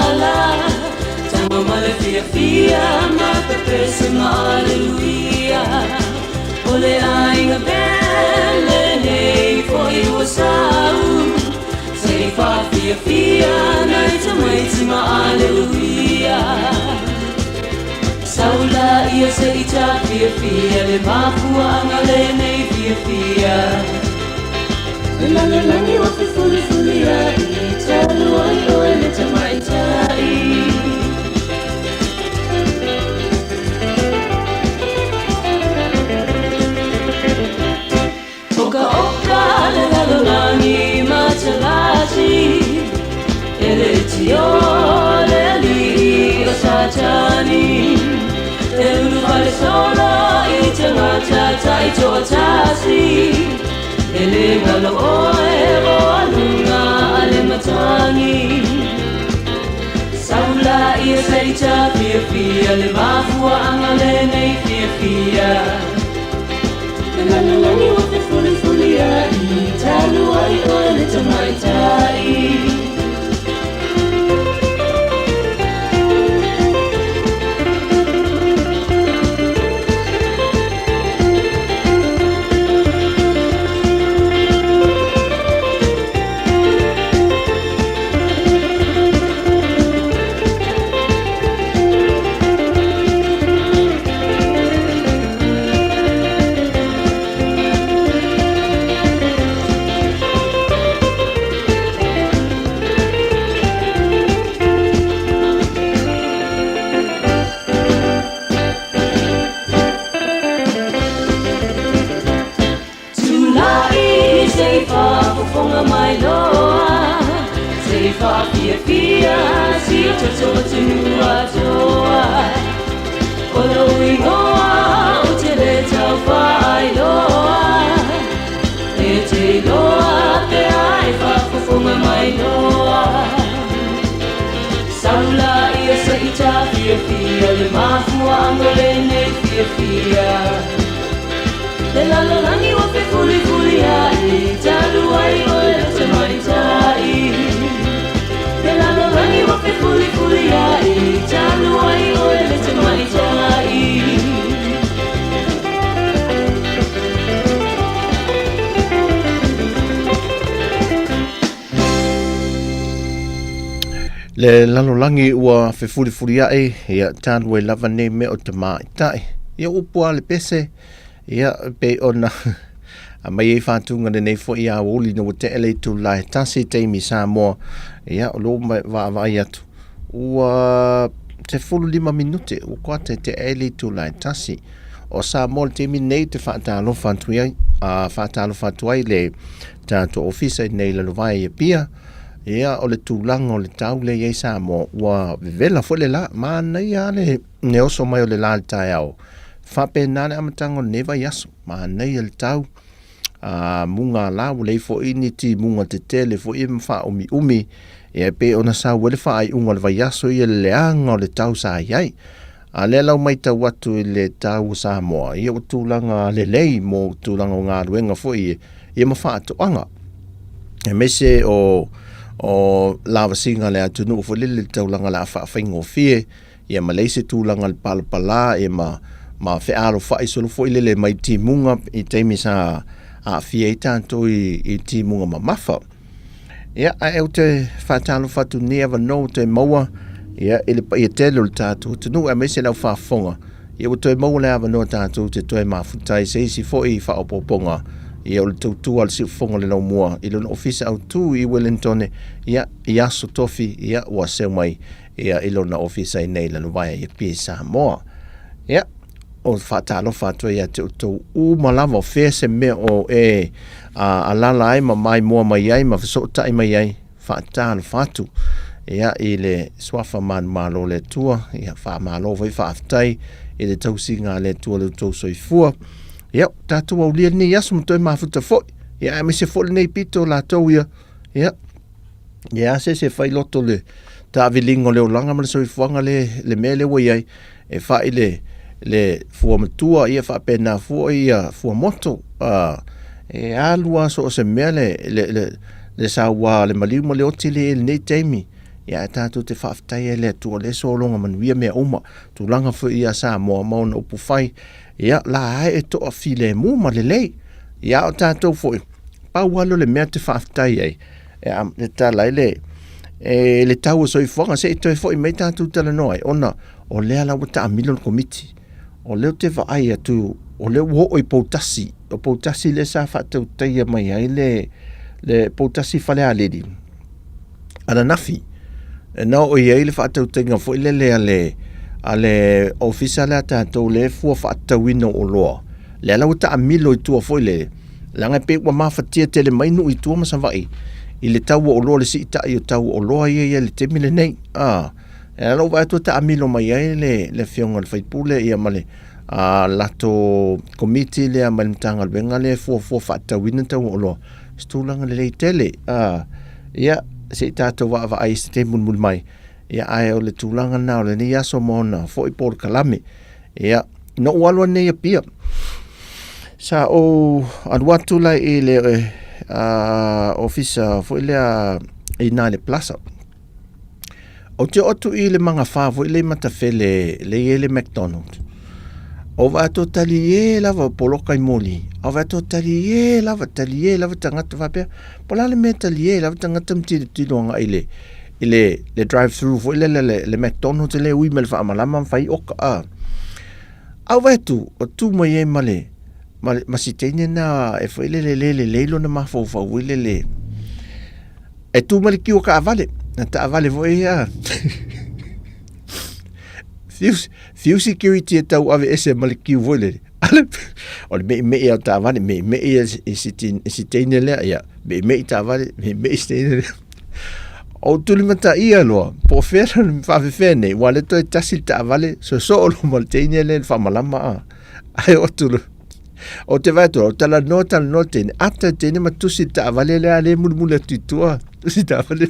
ala Tago ma le fiafia ma pepese ma aleluia O le aiga pele nei foi ua sau Se i faafiafia nai tamaiti ma aleluia Sau laia se i tafiafia le mafuaaga lenei fiafia Le lalolagi ua fefulifulia'i talu ai oe le Tamaita'i Okaoka le lalolagi matalasi E le tio le alii o Satani E ulufale solo i tagata taitoatasi E le galo oe o aluga a le matagi Sau laia se i tafiafia le mafuaaga lenei fiafia Le lalolagi ua fefulifulia'i talu ai oe le Tamaita'i Tulai se i faafofoga mai loa Se i faafiafia si o tatou atunuu atoa O lou igoa ou te lē tau faailoa E te iloa pe a e faafofoga mai loa Sau laia se i tafiafia le mafuaaga lenei fiafia Le lalolagi ua fefulifulia'i talu ai oe le Tamaita'i Le lalolagi ua fefulifulia'i talu ai oe le Tamaita'i Le lalolagi ua fefulifulia'i ia talu ai lava nei mea o tamaitai. Ia upu a le pese, ia pei ona aumai ai faatuga lenei foi aoauli ina ua tea le itula e tasi i taimi Samoa. Ia o lou vaavaai atu ua 15 minute ua kuata e tea ai le itula e tasi. O Samoa i le taimi lenei ou te faatalofa atu ai, faatalofa atu ai i le tatou ofisa i nei Lalovaea i Apia. Ia o le tulaga o le tau lea e i ai Samoa, ua vevela foi le la. Manaia lava le oso mai o le la i le taeao. Faapena le amataga o lenei vaiaso. Manaia le tau, a mugala ua leai foi ni timuga tetele foi ma faaumiumi. Ia e pei ona sau ai le faaiuga o le vaiaso ia le leaga o le tau sa i ai. A lea la ua matau atu i le tau o Samoa, ia ua tulaga lelei mo tulaga o galuega foi ia ma faatoaga. Aemaise o o lavasiga a le atunuu foi lele i le taulaga o le a faafaigofie ia ma leai se tulaga i le palapala ia ma ma fealofai solo foi lele mai timuga i taimi sa aafia ai tatou i, i timuga mamafa. Ia, ae ou te faatalofa atu nei avanoa ua toe maua ia, i le paia tele o le tatou atunuu aemaise le au faafofoga. Ia ua toe maua le avanoa tatou te toe mafuta ai se isi foi faaopoopoga ia o le tautua a le Siufofoga o le Laumua i lona ofisa autu i Wellington ia, i aso tofi ia, ua seu mai ia, i lona ofisa i nei Lalovaea i Apia i Samoa. Ia, o faatalofa atu ai ia te outou uma lava o fea se mea o e alala ai ma maimoa mai ai ma fesootai mai ai, faatalofa atu ia i le suafa manumalo o le Atua, ia faamalo foi faafetai i le tausiga a le Atua i lo outou soifua. Ia, tatou aulia lenei aso ma toe mafuta foi, ia aemaise foi lenei pito latou ia, ia, ia se se fai loto le taaviliga o le olaga ma le soifuaga le, le mea lea ua i ai, e fai le, le fua matua ia faapena foi ia fua moto. E alu lava so o se mea le, le, le, le saua le maliu ma le oti le i lenei taimi. Ia ae tatou te faafetai ai i le Atua o lea e sologa manuia mea uma, tulaga foi ia Samoa ma ona upufai, ia la ae e toafilemu ma lelei. Ia a o tatou foi, pau lava lea o le mea ou te faafetai ai, e, e tala ai le, e, le tau o soifuaga, se i toe foi mai tatou talanoa ai, ona o lea la ua taamilo le Komiti. O lea ou te vaai atu, o lea ua oo i Poutasi, o Poutasi lea sa faatautaia mai ai le, le Poutasi Falealili ananafi, na oo i ai le faatautaiga foi lele a le, a le ofisa lea a tatou lea e fua faatatauina o oloa, lea la ua taamilo i tua foi lele, leaga e pei ua mafatia tele mai nuu i tua ma Savaii i le tau o oloa, le siitai o tau o oloa ia e i ai i le taimi lenei. A, e ala ou vaai atu ua taamilo mai ai le, le afioga i le sui usufono ia ma le a, latou komiti lea mai le Matagaluega lea e fuafua faatatauina tau o oloa, se tulaga lelei tele. A, ia, se i tatou vaavaai i se taimi mulimuli mai, ia ae o le tulaga lena o lenei aso ma ona foi polokalame. Ia, na ou alu anei i Apia, sa ou alu atu la i le ofisa foi lea i ina i le Plaza. Ou te oo atu i le magafa foi lea i Matafele lea e i ai le McDonald. Ou vaai atu o talie lava poloka i moli. Ou vaai atu o talie lava, talie lava tagata faapea. Po o le a le mea e talie ai lava tagata ma tilotilo agai i le i le, le drive through foi lele le, le McDonald's lea e ui mai le faamalama ma fai oka a. A ou vaai atu, o tu mai ai ma le, ma, le, ma si teine na e foi lele le lelei lona mafaufau foi lele. E tu mai le kiu o taavale, na taavale foi ia. Fiu, fiu security e tau ave ese ma le kiu foi lele. O le meʻimeʻi o taavale, meʻimeʻi i si, i si teine lea, ia, meʻimeʻi taavale, meʻimeʻi si teine lea. O tulimataia loa, po o fea le faafefea nei, ua le toe tasi le taavale, sosoo loa ma le teine lea i le faamalama a. Ae o atu loa, ou te vaai atu, o talanoa, talanoa le teine, ata le teine ma tusi le taavale lea, lea e mulimuli atu i tua, tusi le taavale.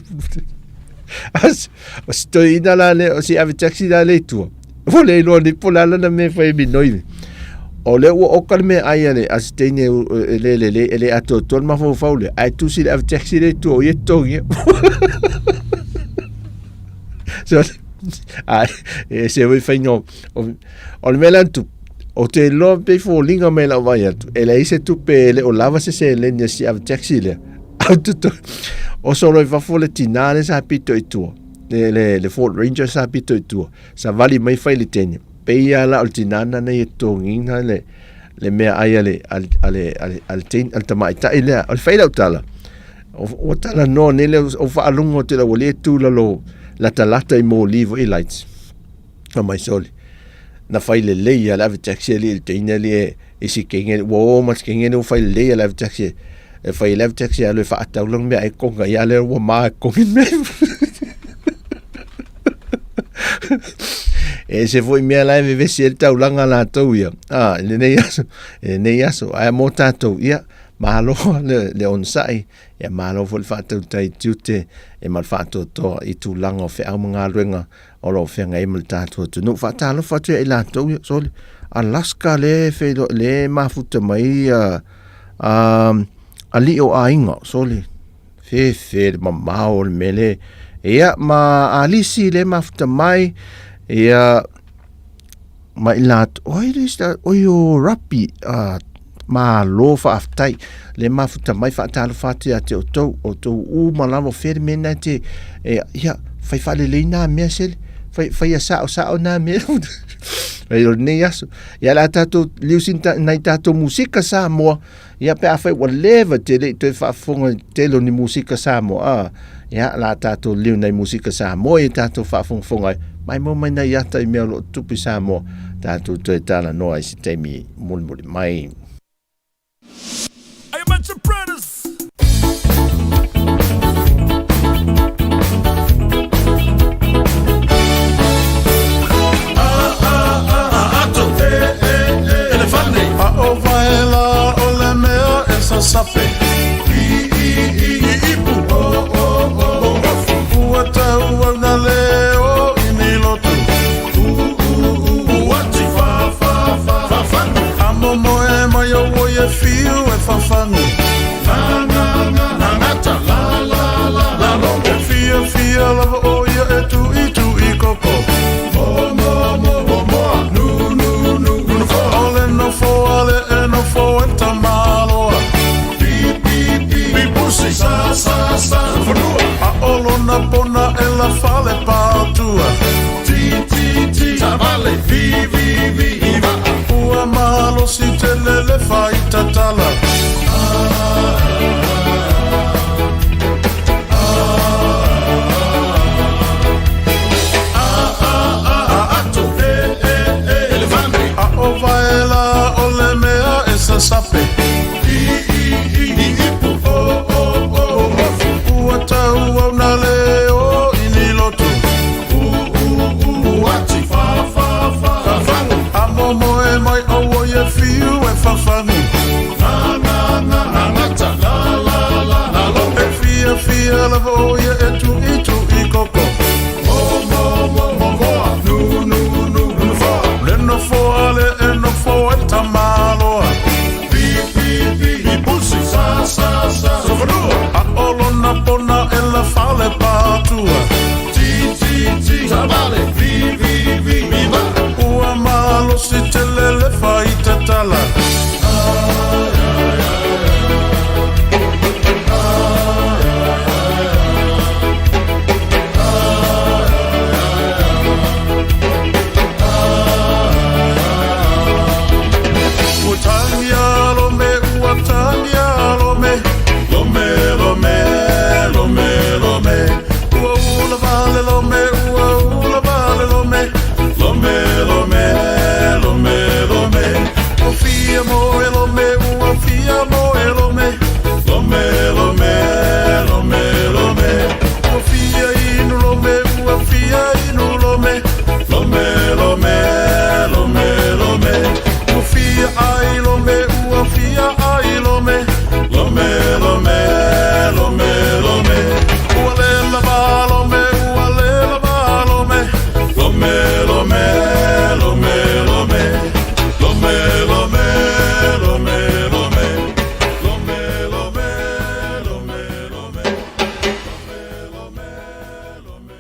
O si toeaina la lea, o si ave taxi la lea i tua, ua le iloa nei po o le a lana mea e fai ai minoi. O lea ua oka le meaai a le a si teine e le lelei, e le atoatoa le mafaufau lea, ae tusi le ave taxi lea i tua o ia e totogia. So, ai, e se foi faiga o, o le mea lea na tupu, ou te iloa pei foliga mai lau vaai atu, e leai se tupe e le o lava se seleni a si ave taxi lea. Oso loa i fafo le tinā lea sa pito i tua, le, le, le Ford Ranger sa pito i tua, savali mai fai le teine. Pei lava la o le tinā lena ia totogiina le, le meaai a le, a le, a le, a le, a le, teine, a le tamaitai lea. O le fai lau tala, ua talanoa nei lea, ou faalogo atu i le aualii e tu i lalo latalata i moli foi lights. Fai mai sole, na fai lelei lava le ave taxi alii i le teine alii e i si kenge ua o ma si kenge ua fai lelei le ave taxi e fai le ave taxi alu e faatau lana mea ai konga ia lea ua ma e kongi mea e se foi mea la e vevesi ai le taulaga a latou ia a i lenei aso i lenei aso ae mo tatou ia malo le, le onosai ia malo foi le faatautai tiute e ma le faatoatoa i tulaga o feau ma galuega o lo o feagai ai ma le tatou atunuu. Faatalofa atu ia i latou, ia, sole, Alaska le feilo, le mafuta mai ia alii o aiga, sole, fefe le mamao o le mea le, ia, ma Alisi le mafuta mai, ia, ma i latou, o ai le isi oi o Rapi, malo faafetai, le mafuta mai faatalofa atu ia te outou, outou uma lava, o fea le mea lena e te, e, ia, fai faalelei nā mea sele, fai, faia saosao nā mea, ai o lenei aso. Ia o le a tatou liu sina nai tatou musika Samoa, Ia pe afai ua leva te le i toe faafofoga i le tele o ni musika Samoa, a, ia, la tatou liu nai musika Samoa ia tatou faafogafoga ai, mai maua mai nai ata i mea o lo o tutupu i Samoa, tatou toe talanoa i se taimi mulimuli mai. I am Sopranos. koko. Mo mo mo mo moa nu nu nu nu nofo. O le nofo a le e nofo e tamaloa. Pi pi pi pi pusi sa sa sa fanua. A o lona pona e la fale patua. Ti ti ti tavale vi vi vi i vaa. Ua malosi tele le faitatala. A o vaela o le mea e sasape. I i i i ipu o o o o Ua tau au na le o i ni lotu. U u u ati fa fa fa fafagu. A momoe mai o ia fiu e fafagu. Na na na angata la la la la lo. E fia fia lava o ia e tu i tu i koko. Mo mo mo mo moa nu nu nu nu fa. Le nofo a le e nofo e tamaloa. Pi pi pi i pusi sa sa sa sofanua. A o lona pona e la fale patua. Ti ti ti tavale vi vi vi i va. Ua malosi tele le faitatala. Ua tangia lome, ua tangia lome. Lome, lome, lome, lome. Ua ula vale lome, ua ula vale lome. Lome, lome, lome, lome. Ua fia moe lome, ua fia moe lome. Lome, lome, lome, lome. Ua fia inu lome, ua fia inu lome. Lome, lome, lome, lome. Ua fia ai lome, ua fia ai lome. Lome, lome, lome, lome. Ua lela va lome, ua lela va lome. Lome, lome, lome, lome. Lome, lome, lome, lome. Lome, lome, lome, lome.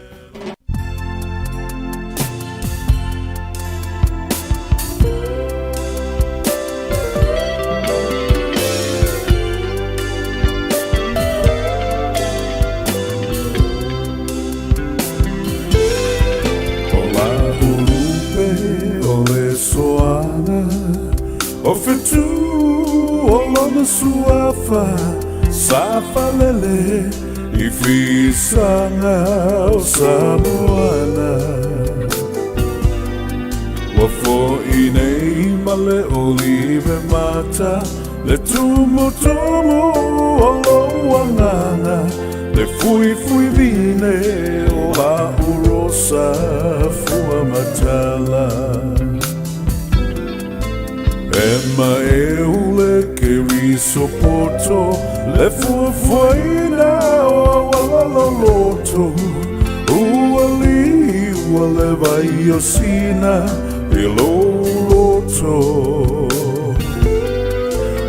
O la ulupe o le soaga O fetu o lona suafa Sa falele i fisaga o Samoana. Ua fo'i nei ma le olive mata Le tumutumu o lou agaga Le fuifui vine o la'u rosa fua matala. E maeu le keriso poto Le fuafuaina o auala loloto Ua liua le vai o Sina i lou loto.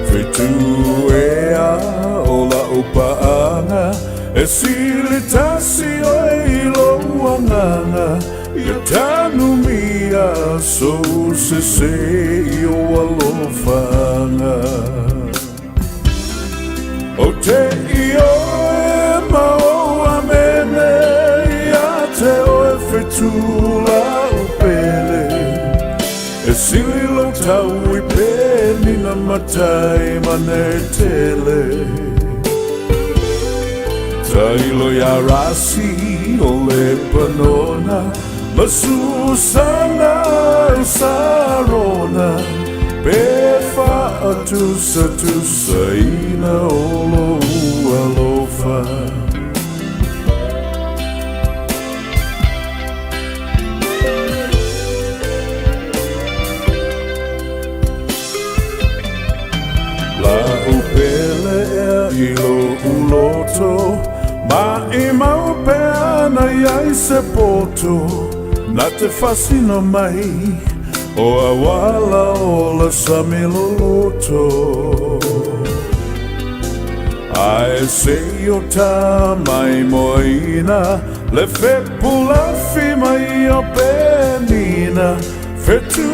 Fetu ea o la'u paaga E sili tasi oe i lou agaga Ia tanumia sou sese i ou alofaga. Ou te ioe ma ou amene ia te oe fetu la'u pele. E sili lou tau i penina matai ma netele. Tailo iā Rasi o Lepanona ma Susana o Sarona pe faatusatusaina o lou alofa. La'u pele ea i lo'u loto, Maʻimau pea na iai se poto, Na te fasina mai o auala o le sami loloto. Ae se i o ta maimoaina le fepulafi mai Fetu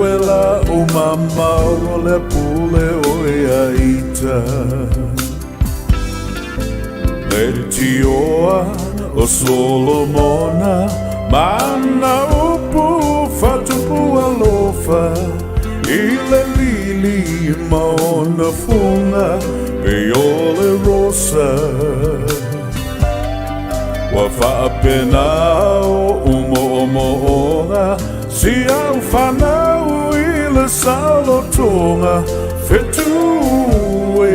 e la o mamao le pule o ia ita. Le tioa o Solomona mana upu fatupu alofa i le lili ma ona fuga pei o le rosa. Ua faapena oʻu moʻomoʻoga Si au fanau i le saolotoga Fetu e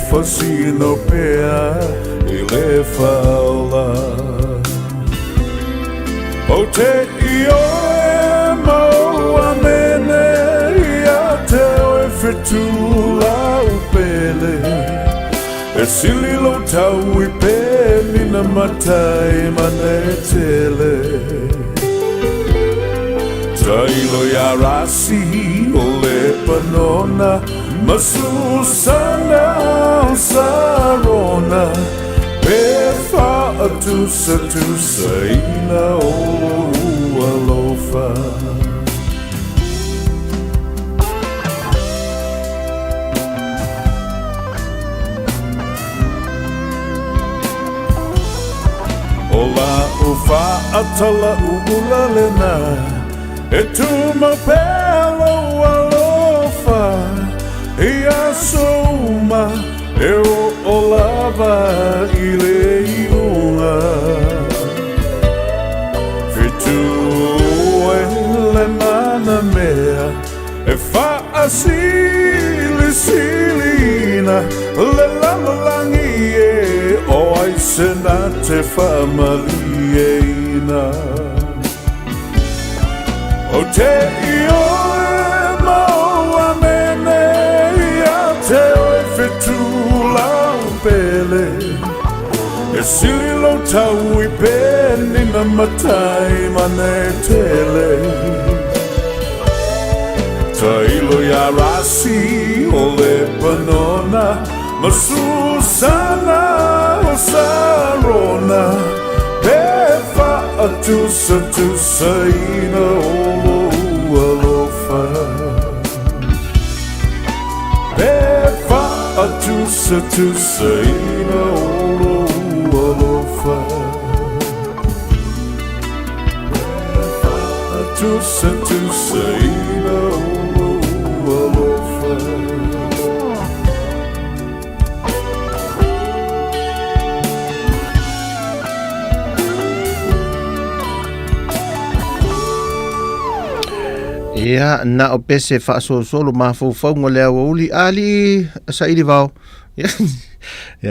fasino pea i le faaola Ou te ioe ma ou amene Ia te oe fetu lau pele E sili lou tau i penina matai manetele. Tailo iā Rasi o Lepanona ma Susana o Sarona pe faatusatusaina o lou alofa. O la'u fa'atala ula lena E tumau pea lou alofa I aso uma e o'o lava i le iuga Fetu e le mana mea E fa'asilisiliina le lalolagi e o ai se na te fa'amalieina. Ou te ioe ma ou amene ia te oe fetu lau pele. E sili lou tau i penina matai manetele. Tailo iā Rasi o Lepanona ma Susana o Sarona pe faatusatusaina o lou alofa. Pe faatusatusaina o lou alofa. Faatusatusaina o lou alofa. Ia, na o pese faasolosolo mafaufauga o le aoauli alii saili vao. Ia,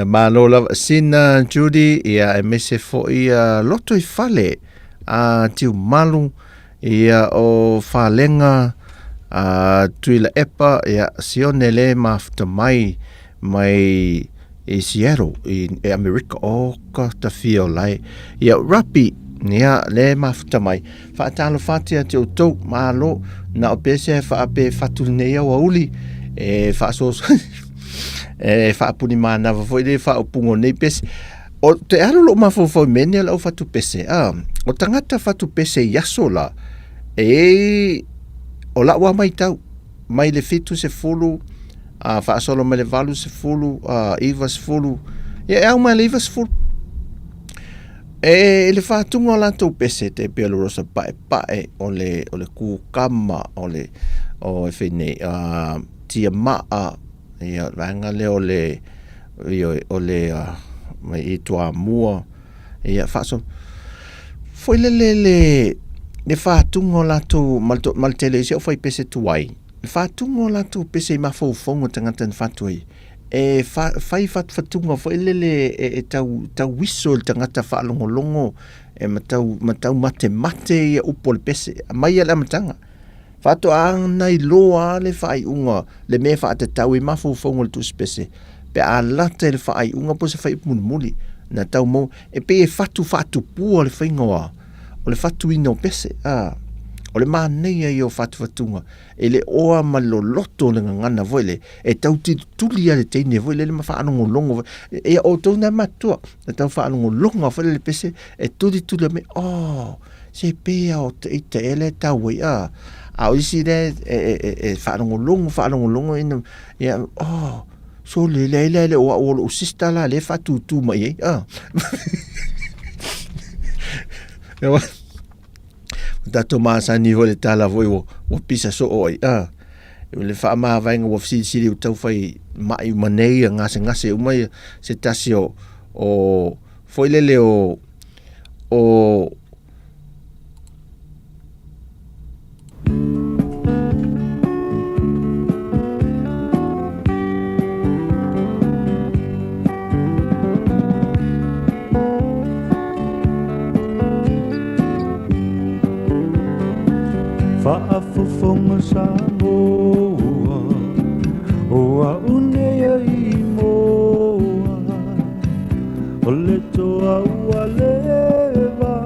malo lava Sina, Judy, ia aemaise foi ia loto i fale a Tiumalu, ia o Falega, a Tuilaepa, ia Sione le mafuta mai mai i Seattle i Amerika, o ka tafia o lae. Ia Rapi, ia le mafuta mai. Faatalofa atu ia te outou, malo, na o pese e faape fatu lenei aoauli, e faasoso e faapuni manava foi le faaupuga o nei pese. O te alu lou mafaufau i mea nei o le au fatu pese, a, o tagata fatu pese i aso la, e o la'u lava maitau, mai le 70, a, faasolo mai le 80, a, 90, ia e au mai le 90. E le fatuga o latou pese te pei o le rosa pa'epa'e, o le, o le kukama, o le, o e fai nei, a, tiama'a, ia, o le vaega lea o le, ioe, o le, mai i Toamua, ia, faasolo. Foi lele le, le fatuga o latou, ma le, ma le tele o isi au fai pese tuai, le fatuga o latou pese i mafaufauga o tagata na fatu ai, e fai fatufatuga foi lele e tau, tau uiso i le tagata faalogologo e matau, matau matemate ia upu o le pese, mai ia le amataga. Faatoa na iloa le faaiuga, le mea e faatatau i mafaufauga o le tusi pese, pe a lata i le faaiuga po o se faiupu mulimuli, na tau maua, e pei e fatu faatupua le faiga o a, o le fatuina o pese, a, o le manaia ia o fatufatuga, e le oa ma le loloto o le gagana foi le, e tau tulituli lava le teine foi lele ma faalogologo foi. Ia outou na matua, e tau faalogologo lava foi le pese, e tulituli mai, oh, Se pei lava o te ita ea lea e tau ai, a. A o isi lea e faalogologo, faalogologo ina, ia, oh, sole, leai la e le o au o lou sister la lea e faatūtū mai ai, a. Ua tatou masani foi i le tala foi ua pisa soo ai, a. O le faamavaega ua fesilisili ua tau fai mai uma nei ia gasegase uma ia se tasi o foi lele o Faafofoga Samoa O au nei a i moa O le toa ua leva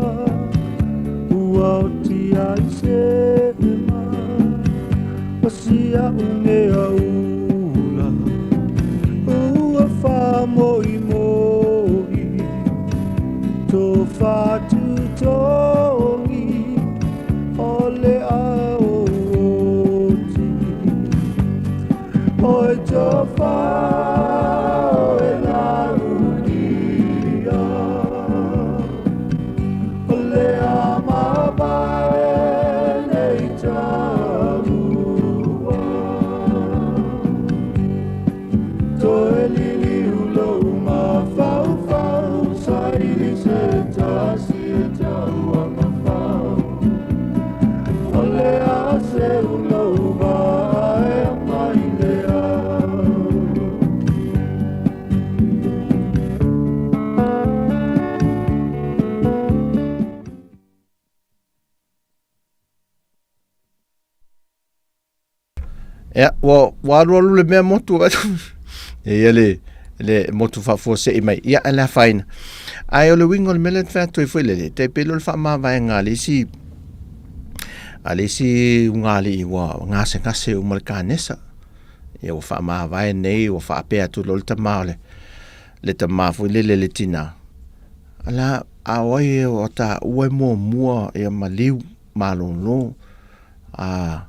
Ua oti ai se ma O si a'u mea ula Ua faamoimoi Tofa tutogi O le aoti Oi tofa o e laukia O le a mavae nei talua Toe liliu lou mafaufau Saili se tasi e tauagafau O le a seu lou vaa e ama i le ao. Ia, ua, ua alualu le mea motu e ia le, le motu faafuasei mai. Ia, e le afaina. Ae o le uiga o le mea lea e fai atu ai foi lele, tai pei o le faamavaega a le isi, a le isi ugalii ua gasegase uma le kanesa. Ia ua faamavae nei, ua faapea atu loa le tama o le, le tama foi lele le tina. Ala, a o ai e o taua e muamua ia maliu, malolo, A,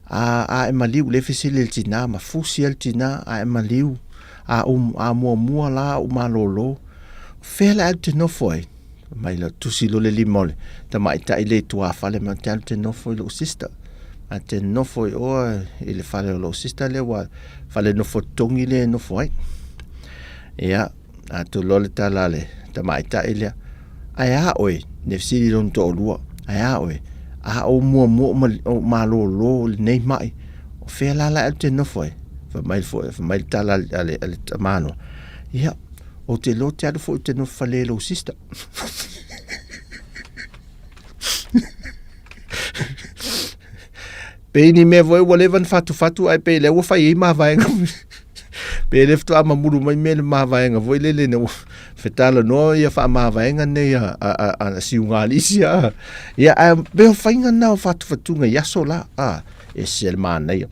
a, a e maliu, le fesili i le tina, ma fusi ai le tina, a e maliu, a u, a muamua la ou malolo, fea le a te nofo ai? Mai la tusi lo le lima o le tamaitai le i tuafale ma te alu te nofo i lou sister. A te nofo i oa i le fale o lou sister lea ua fale nofo totogi lea e nofo ai. Ia, atu loa le tala a le tamaitai lea, Ae a oe? Ne fesili lona toalua, Ae a oe? A ou muamua o malolo i lenei mai, o fea la la e te nofo ai? Fai mai foi, fai mai le tala a le, a le tamaloa, Ia, ou te iloa te alu foi ou te nofo fale i lou sister. Pei ni mea foi ua leva ona fatufatu ae pei lea ua fai ai mavaega. Pei lea faatoa mamulu mai mea le mavaega foi lele ina ua fetalanoa ia faamavaega nei a, a, a, a siugalisi a. Ia, ae pei o faiga na o fatufatuga i aso la, a, ese le manaia.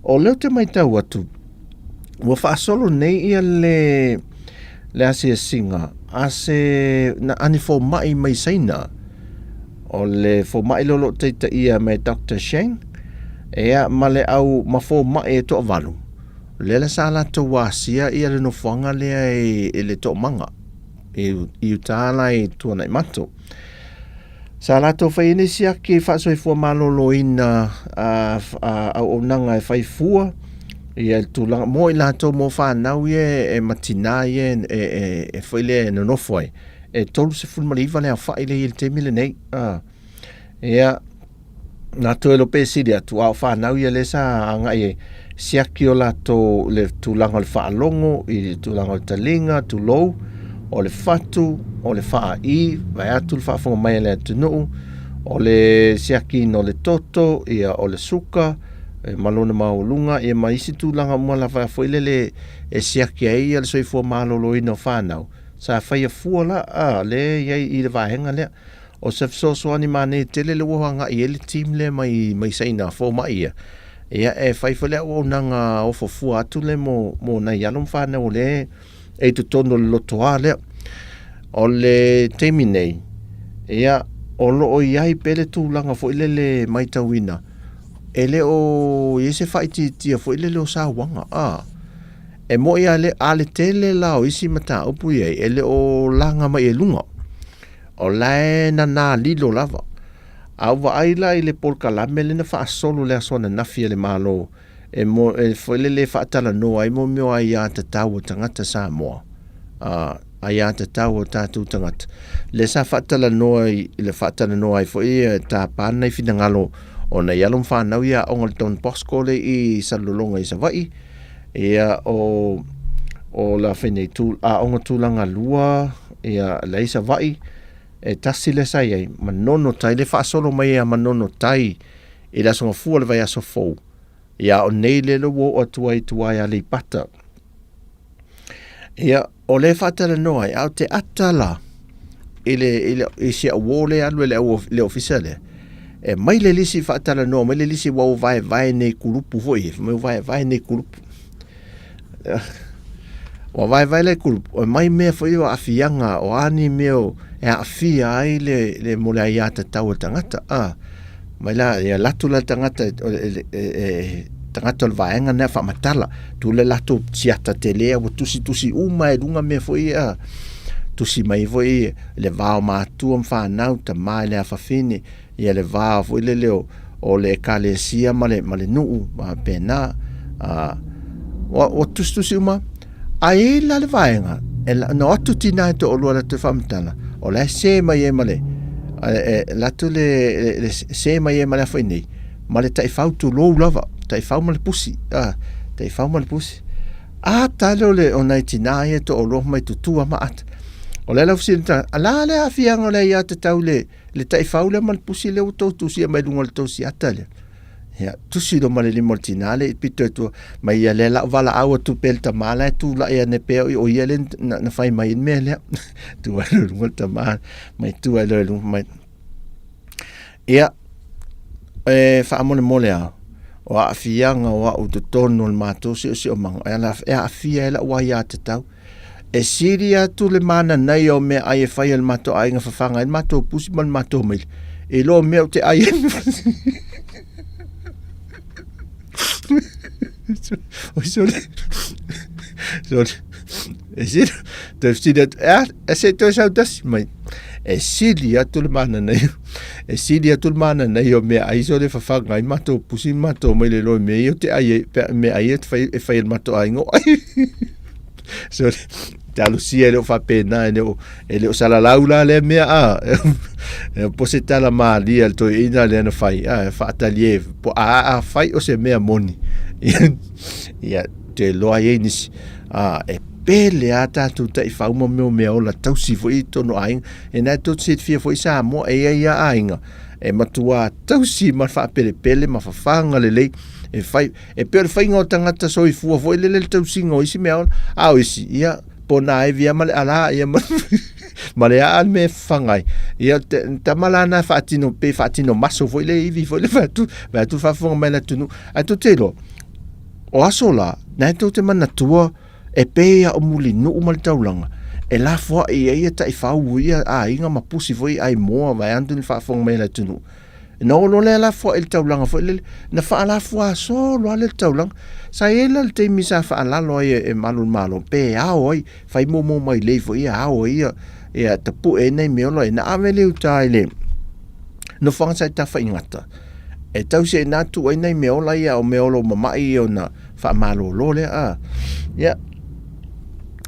O lea ou te matau atu, ua faasolo nei ia le, le asiasiga a se, na, a ni fomai mai Saina, O le fomai lea o lo o taitaia mai Doctor Sheng, ea ma le au ma fomai e toavalu, lea la sa latou asia ia le nofoaga lea i le toomaga i uta la i Tuanaimato. Sa latou fai ai nei siaki faasoifua maloloina a auaunaga e fai fua ia le tulaga mo i latou mo fanau ia e ma tina ia e foi lea e nonofo ai. E 39 le aofai lea i le taimi lenei. A. Ia, nā toe lo pe sili atu, a o whanau ia le sa agai e siaki o latou le tulaga o le faalogo, i le tulaga o le taliga, tulou, o le fatu, o le faai, vae atu le faafofoga mai a le atunuu, o le siakiina o le toto, ia o le suka, ma lona maualuga, ia ma isi tulaga uma lava foi lele e siaki ai ia le soifua maloloina o fanau. Sa faia fua la, a, lea e i ai i le vaega lea. O se fesoasoani manaia tele lea ua agai i ai le team lea mai, mai Saina fomai ia. Ia, e fai foi le auaunaga ofo fua atu lea mo, mo nai alo ma fanau o lea e i totonu o le lotoa lea. O le taimi nei, ia, O lo o i ai pea le tulaga foi lele e matauina, e le o i ai se faaitiitia foi lele o sauaga, a. E moni a le, a le tele la o isi mataupu i ai, e le o laga mai e luga. O la e nana lilo lava. A ou vaai la i le polokalame lea na faasolo i le aso ananafi a le Malo, e mo, e foi lele e faatalanoa ai mo mea o aiatatau a tagata Samoa, a, aiatatau a tatou tagata. Lea sa faatalanoa i le faatalanoa ai foi e tapa nai finagalo o nai alo ma fanau ia aoga le Don Bosco le i Salelologa i Savaii. Ia o o la fai nei tu, aoga tulaga lua ia la i Savaii e tasi lea sa i ai Manono Tai le faasolo mai ia Manono Tai i le Aso Gafua o le vaiaso fou. Ia o nei lea ua oo atu ai i tua i Aleipata. Ia, o lea e faatalanoa ai, a o te ata la i le, i le, i si au uō lea e alu e le, au, le ofisa lea, e mai le lisi faatalanoa mai le lisi ua ua vaevae nei kulupu foi, e mai ua vaevae nei kulupu. Ua vaevae le kulupu, e mai mea foi o aafiaga, o a ni mea o, e aafia ai le, le mo le aiatatau a le tagata. A, mai la, ia alu atu la le tagata e, e, e, e tagata o le vaega lena e faamatala, tu le latou siata tele ua tusitusi uma e luga mea foi ia, tusi mai foi le va o matua ma fanau, tama i le afafine, ia le va foi lele o, o le ekalesia ma le, ma le nuu, faapena. A, ua, ua tusitusi uma. A i ai la le vaega, e na o atu tina e toalua latou faamatala, o la e se mai ai ma le, e, e, latou le, le, le se mai ai ma le afa i nei, ma le taifau tulou lava, taifau ma le pusi, a, taifau ma le pusi. A tale o le o nai tina ia e toalua mai tutua ma ata. O le ala fesili ta, a la le aafiaga o le aiatatau le, le taifau lea ma le pusi lea ua tou tusia mai luga o le tou siata lea. Ia, tusi loa ma le lima o le tina lea i pito i tua, mai ia lea lau valaau atu pea le tama la e tulai ane pea o ia lea na, na fai mai i le mea lea. Tu ai loa i luga le tama, mai tu ai loa i luga mai. Ia, e faamolemole lava, o aafiaga o au i totonu o le matou siosiomaga, e ala, e aafia ai lau aiatatau. E sili atu le mananaia o meaai e fai e le matou aiga fafaga ai le matou pusi ma le matou maile, i lo mea ou te ai ai. Oi, sorry. Sorry. E sili, toe fesili atu, e a, e se toe sau tasi mai. E sili atu le mananaia, e sili atu le mananaia o meaai sole fafaga ai matou pusi ma matou maile i lo mea ia ou te ai ai, pe meaai e fai, e fai e le matou aiga o ai. Sorry. Talosia e le o faapena, e le o, e le o salalau la lea mea a. E po se tala malia le toeaina lea na fai, a, e faatalie, po a, a fai o se mea moni. Ia, te loa ai nisi. A, e pele a tātou taifau ma mea o mea ola tausi foi i tonu aiga. E nā tou te silafia foi Samoa e i ai a aiga e matua tausi ma faapelepele ma fafaga lelei e fai E pei o le faiga o tagata soifua foi lele le tausiga o isi mea ola, a o isi, ia, po na evi lava ma le ala, ia, ma, ma le aa le mea e fafaga ai. Ia, te, tama la na faatino, pe faatino maso foi le ivi foi le fatu, vai atu faafofoga mai le atunuu. Ae tou te iloa, o aso la, na e tou te manatua, e pei a o Mulinuu ma le taulaga, e lafoai ai ia taifau ia aiga ma pusi foi ai moa vaeatu le faafofoga mai a le atunuu. Ona oo loa lea lafoai i le taulaga foi lele, na faalafuasolo lava lea le taulaga. Sa i ai la le taimi sa faalalo ai e malu o le Malo pe ao ai, fai momo mailei foi ia ao ai ia, ia tapue ai nai mea ola ia. Na ave lea i uta i le nofoaga sa i Tafaigata, e tausi ai ina tuu ai nai mea ola ia, o mea ola ua mamai ia ona faamalolo lea a. Ia,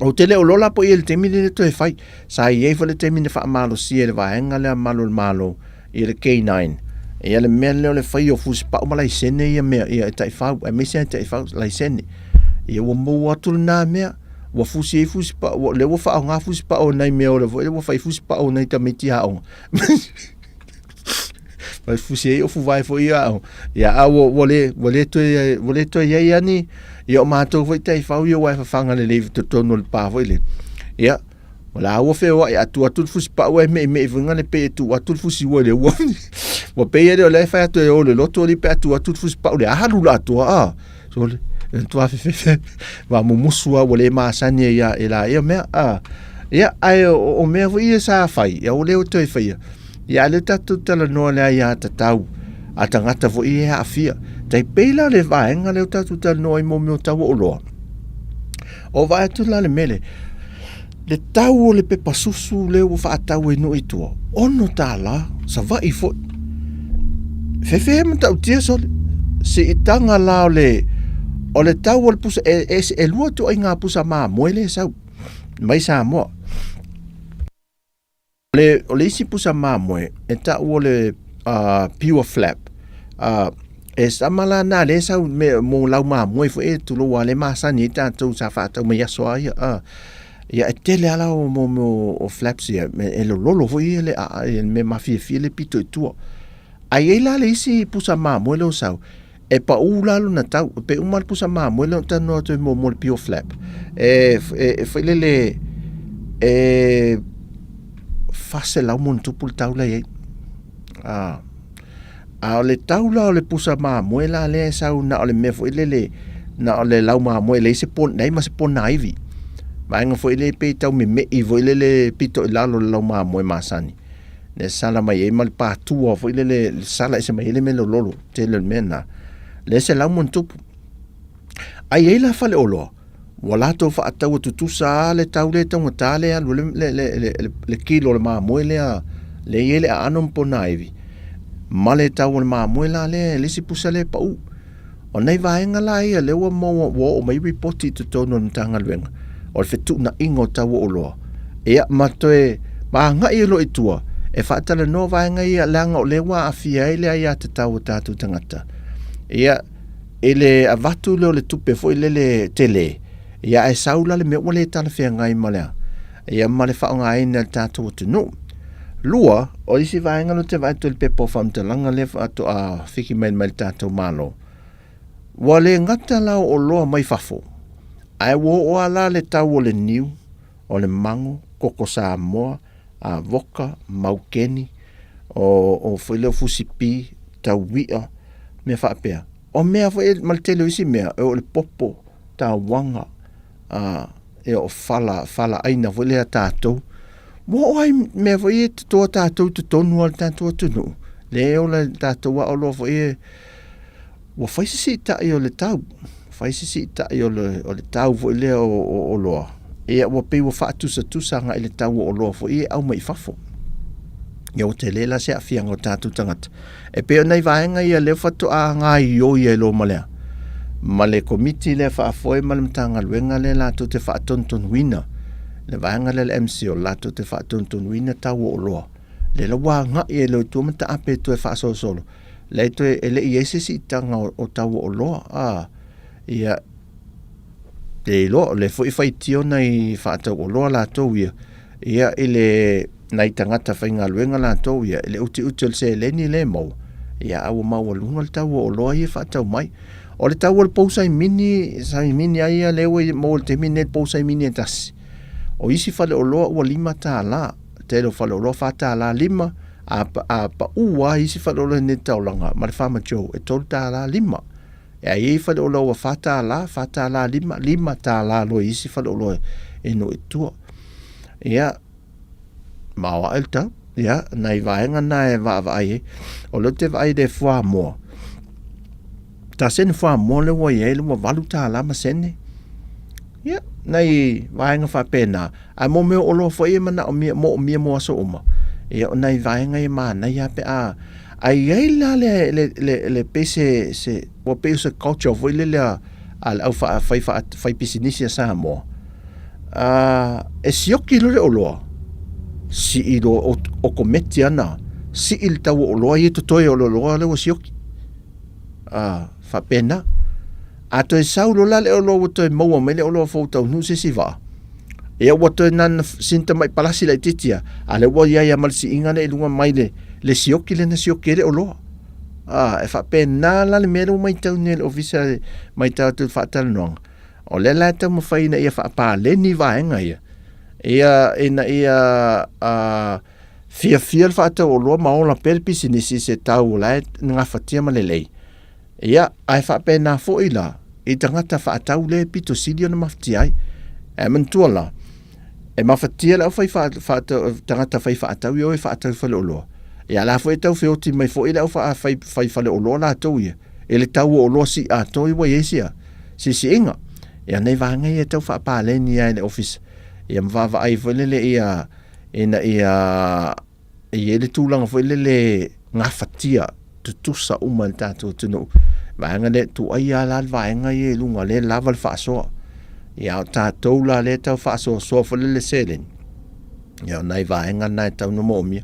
ou te le o iloa la po o i ai i le taimi lenei toe fai. Sa i ai foi le taimi na faamalosia e le vaega lea a malu o le Malo, ia le K9. Ia le mea lea o le fai o fusipau ma laisene ia mea, ia e taifau, aemaise lava e taifau laisene. Ia ua maua atu lena mea, ua fusi ai fusipau, ua, lea ua faaaoga fusipau o nai mea ola foi, ua fai fusipau o nai tamaiti aoga. Fai fusi ai ofu vae foi ia aoga. Ia a ua, ua le, ua le toe, ua le toe i ai ani, ia o matou foi taifau ia ua e fafaga lelei i totonu o le pa foi lea. Ia, O la ua feoai a tuu atu le fusi pau ae meimei foi ngale pei e tuu atu le fusi ua i le ua. Ua pei e le o lea e fai atu e o le loto ali pe a tuu atu le fusi pau le alu la atoa a. So le matua fefefe va mumusu a ua le masani ai ia e la ia mea a. Ia ae o mea foi ia sa fai ia ua le o toe faia. Ia, a o lea tatou te talanoa i le aiatatau a tagata foi ia e aafia. Tai pei la le vaega lea tatou talanoa ai mo mea o tau o oloa. O vaai atu la le mea lea, le tau o le pepa susu lea ua faatau ai nuu i tua, $6, Savaii foi. Fefe e matautia sole. Siitaga la o le, o le tau o le pusa, e, e, e lua ituaiga pusa mamoe lea e sau mai Samoa. O le, o le isi pusa mamoe, e tau o le uh, pure flap. Uh, e sama la nā le sau me, mo lau mamoe foi e tulou a le masani i tātou sa whaatau mai aso a ia. Uh, ia e tele ala o mo, mo o flaps ia, me, e lololo foi ia le, a, e me mafiafia le pito i tua. Ai ei la le isi pusa mamoe leo sau, E paʻū la lona tau, pe uma le pusa mamoe lea ona talanoa atu ai mo le pure flap. E, e, e foi lele, e 400 ma ona tupu le tau la i ai. A, a o le tau la o le pusa mamoe la lea e sau na o le mea foi lele, na o le lau mamoe leai se pon, leai ma se pona ivi. Vaega foi lea pei tau meme'i foi lele pito i lalo o le lau mamoe masani. Le sala mai ai ma le patua foi lele, le sala ese mai ai le mea lololo, tele o le mea na. Le 100 ma ona tupu. Ai ai la faleoloa, ua latou faataua tutusa lava le tau lea e taugata lea e alu ai le, le, le, le, le kilo o le mamoe lea, lea e i ai le aano ma ponaivi, ma le tau o le mamoe la lea, le isi pusa lea e pau. O nai vaega la ia lea ua maua ua oo mai ripoti i totonu o le Matagaluega o le fetuunaiga o tau o oloa, ia ma toe ma agai loa i tua e faatalanoa vaega ia leaga o lea ua aafia ai le aiatatau a tatou tagata. Ia i le avatu lea o le tupe foi lele tele, ia ae sau la le mea ua le talafeagai ma le a? Ia ma le faaaogaina e le tatou atunuu. Lua, o isi vaega lea ou te vaai atu i le pepa o faamatalaga lea faatoa fiki mai mai le tatou Malo, ua le gata la o oloa mai fafo, ae ua oo lava la le tau o le niu, o le mago, koko Samoa, avoka, maukeni, o, o foi lea o fusipi, taui'a, mea faapea. O mea foi ma le tele o isi mea, o le popo, tauaga, a, ia o fala, fala aina foi lea tatou. Ua oo ai mea foi e totoa tatou i totonu o le tatou atunuu. Lea e ola i tatou a oloa foi e ua fai se siitai o le tau, fai se siitai o le, o le tau foi lea o, o oloa. Ia ua pei ua faatusatusa agai le tau o oloa foi e aumai i fafo. Ia ua tele la se aafiaga o tatou tagata. E pei o nai vaega ia lea faatoa gaoioi ai loa ma le a? Ma le komiti lea faafoe ma le Matagaluega lea latou te faatonutonuina le vaega lea le MCO latou te faatonutonuina tau o oloa. Lea la ua agai ai loa i tua ma taape toe faasolosolo. Lea toe e le i ai se siitaga o, o tau o oloa. A, ia, le iloa, o lea foi e faitio nai faatau oloa latou ia, ia i le nai tagata faigaluega latou ia, i le utiuti o le seleni lea e maua, ia a ua maualuga le tau o oloa ia e faatau mai. O le tau o le pou saimini, saimini lava ia lea ua maua i le taimi lenei le pou saimini e tasi, o isi faleoloa ua $5, tele o faleoloa $4 lima, a, a pau lava isi faleoloa i lenei taulaga ma le Farmer Joe e $3.5. E ai ai faleoloa ua $4, $4.5, $5 loa i isi faleoloa e nuu i tua. Ia, maoae le tau. Ia, nai vaega na e vaavaai ai. O lea ou te vaai i le fuamoa. Ta sene fuamoa lea ua i ai ua $8 ma sene. Ia, nai vaega faapena. Ae mo mea o oloa foi e manaomia, moomia mo aso uma, ia o nai vaega ia manaia pe a ae i ai la le le le, le pei se se ua pei o se culture foi lele a a le au fai fai pisinisi a Samoa. A e sioki loa le oloa, sii loa okometi ana, sii le tau o oloa ia e totoe o le oloa lea ua sioki. A faapena. A toe sau loa la le oloa ua toe maua mai le oloa fou taunuu se isi vaa, ia ua toe nana sina tamai palasi laitiiti lava, a o lea ua i ai lava ma le siiga lea i luga mai le, le sioki lea na sioki ai le oloa. A, e faapena la le mea lea ua matau nei e le Ofisa e matau atu i le faatalanoaga, o lea la e taumafai ina ia faapaleni vaega ia, ia ina ia fiafia le faatau oloa ma ola pea le pisinisi i se tau o la e gafatia ma lelei. Ia, ae faapena foi la i tagata faatau lea e pito sili ona mafatia ai. Ae manatua la, e mafatia le aufai tagata fai faatau ia o e faatau i faleoloa. Ia la foi e tau feoti mai foi le au fai, fai faleoloa latou ia i le tau o oloa sii atoa ua i ai sia siisiiga. Ia nei vaega ia e tau faapaleni ai le ofisa ia ma vaavaai foi lele ia ina ia e i ai le tulaga foi lele gafatia tutusa uma i le tatou atunuu. Vaega lea, tuuaia la le vaega ia i luga lea e lava le faasoa. Ia a o tatou la lea e tau faasoasoa foi lele seleni, ia o nai vaega na e tatau ona moomia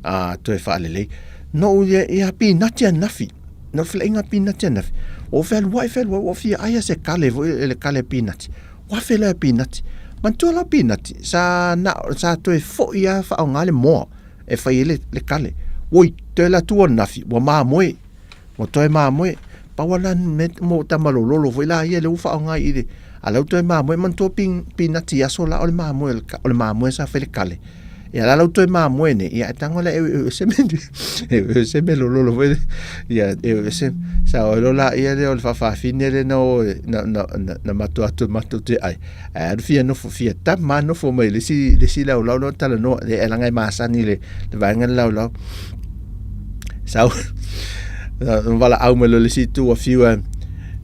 a toe faalelei. Na ou ia, ia pinati ananafi, na felaiga pinati ananafi, ua ou fealuai fealuai ua ou fia ai a se kale foi le kale pinati. Ua afe lea pinati. Manatua la pinati, sa, na, sa toe foi lava faaaoga le moa e fai ai le, le kale. Oi, toe alu atu ananafi, ua mamoe. Ua toe mamoe. Pau lava la mea mo tama lololo foi la ia lea ua faaaoga i le, a la ua toe mamoe. Manatua pinati i aso la o le mamoe, o le mamoe sa fai le kale. Ia la ua toe mamoe nei, ia e tago lea e ese me, e ese me lololo foi lea. Ia e ese, sa o lo la ia lea o le faafafine lea na o na na na, na matou atu matou te ai. Ae alu fia nofo fia tama nofo mai le isi le isi laulau lea o talanoa le e laga e masani le le vaega le laulau. Sau valaau mai loa le isi itu a fiu e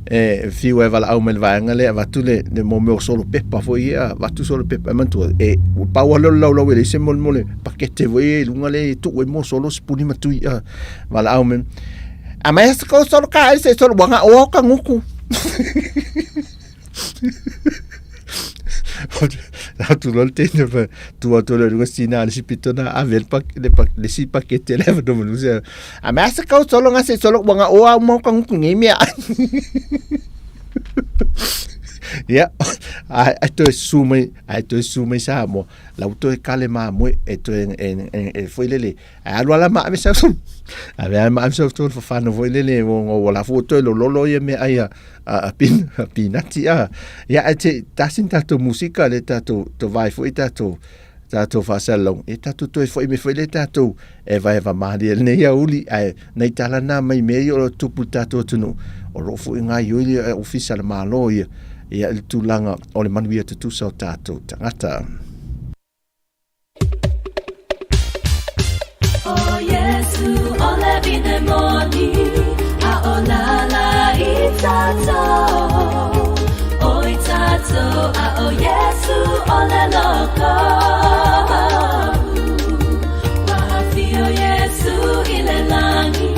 e fiu e valaau mai le vaega lea avatu le le mo mea o solo pepa foi ia avatu solo pepa e manatua e pau lava lea o le laulau e leai se mo le pakete foi ia i luga lea e tuu ai mo solo sipuni ma tui a valaau mai a mai se ko solo ka se solo wanga o ka nguku. Atu loa le teine fa tu atu loa i luga sina le isi pito na ave le pak le pak le isi pakete le avanoa ma luga a mea se kau solo nga se solo ua nga oa uma ka nguku nei mea. Ia, ai ai toe susu mai, ai toe susu mai Samoa, la ua toe kale mamoe e toe e, e, e foi lele Ae alu ala ma ave sau ave ala ma ave sau tolu fafano foi lele o la fu toe lololo ia mea ai a a pin a pinati a ia e te tasi ni tatou musika le tatou to vai foi tatou tatou faasalalau e tatou toe foi me foi le tatou e vaeva malie lenei aoauli ae nai tala na mai mea ia o lo o tupu i le tatou atunuu o lo o foi gaoioi le ofisa a le Malo ia ia i le tulaga o le manuia tutusa o tatou tagata. O Iesu o le vine moni, a o lala i tatou, o i tatou, a o Iesu o le loko. Ua afio Iesu i le lagi,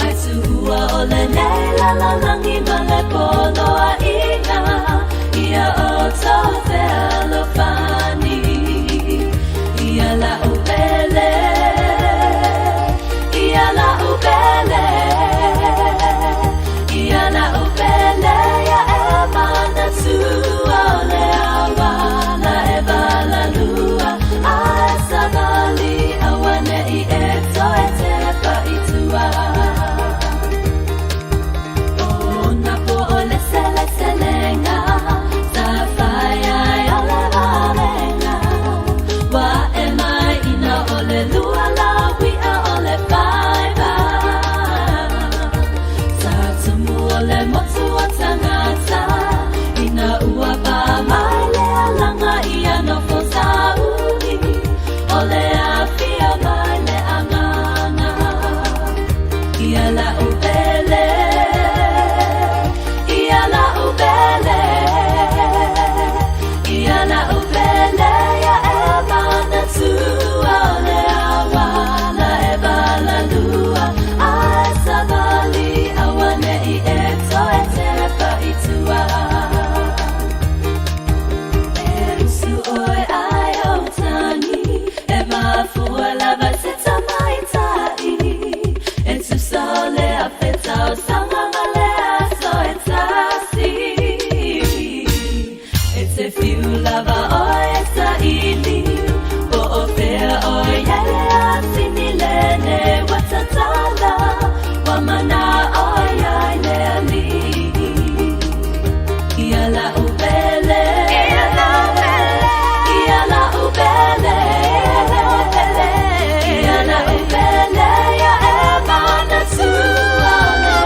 ai tuua o lenei lalolagi ma le poloaiga, ia outou fealofani. Ia la'u pele, ia la'u pele, ia la'u pele, ia e manatua o le awa la e walalua, a e savali auane'i e toe tepa i tua. O na po o le seleselega, sa fai ai o le walenga, ua e mai ina o le lua la ui'a o le faiva. Sa tumu o le motu o tangata, ina ua pa mai le alaga ia nofo sauli, o le afio mai le agaga. Ia la'u pele, ia la'u pele, ia la'u pele, ia e manatua o le awa la e walalua, a e savali auane'i e toe tepa i tua. E usu oe ai o tangi, e mafua lava se tamaitai, e tusa o le afe tausaga ma le aso e tasi. E te whiu lava oe e saili, po o fea oe i ai le asini lenei ua tatala, ua mana'o ai le ali'i. Ia la'u pele, ia la'u pele, ia la'u pele, ia la'u pele, ia e manatua o le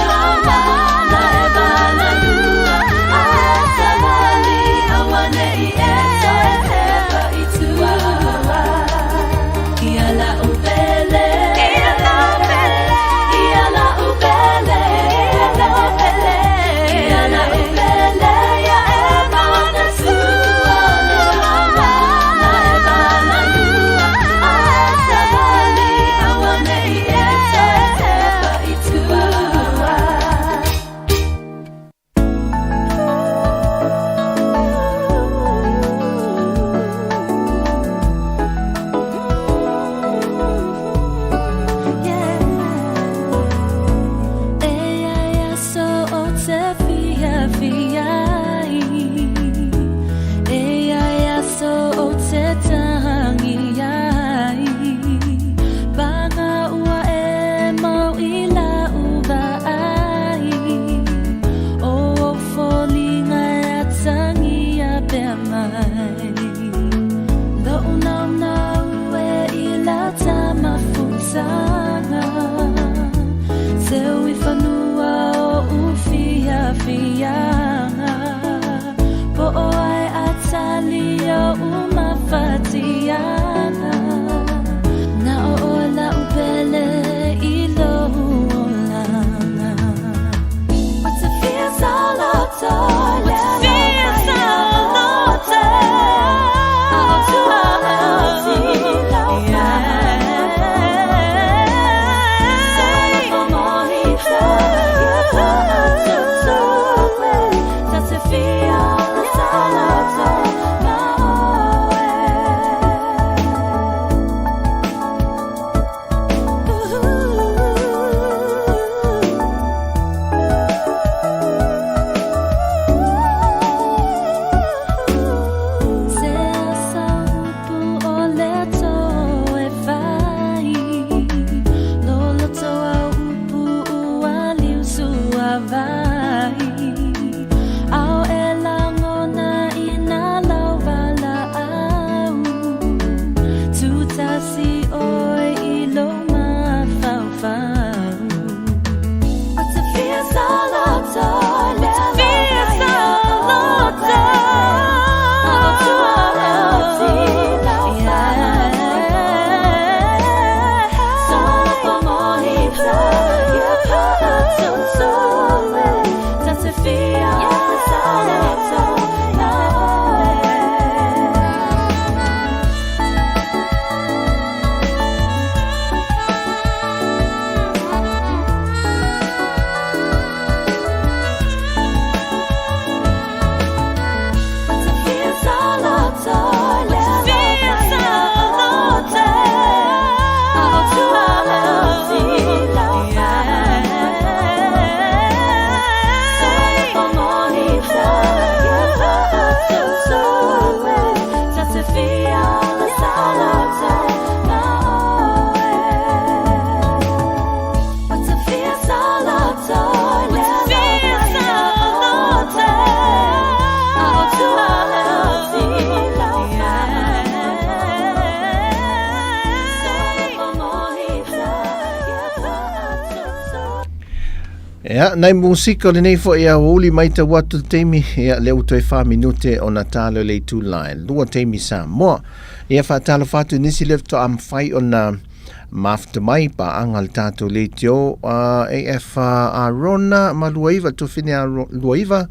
Ia, nai musika o lenei foi aoauli maitau atu le taimi, ia, lea ua toe 4 minute ona talo i le itula e 2 taimi Samoa. Ia, faatalofa atu i nisi lea faatoa mafai ona mafuta mai paaga le tatou leitio uh, AF Arona ma Luaiva, Tofine Luaiva,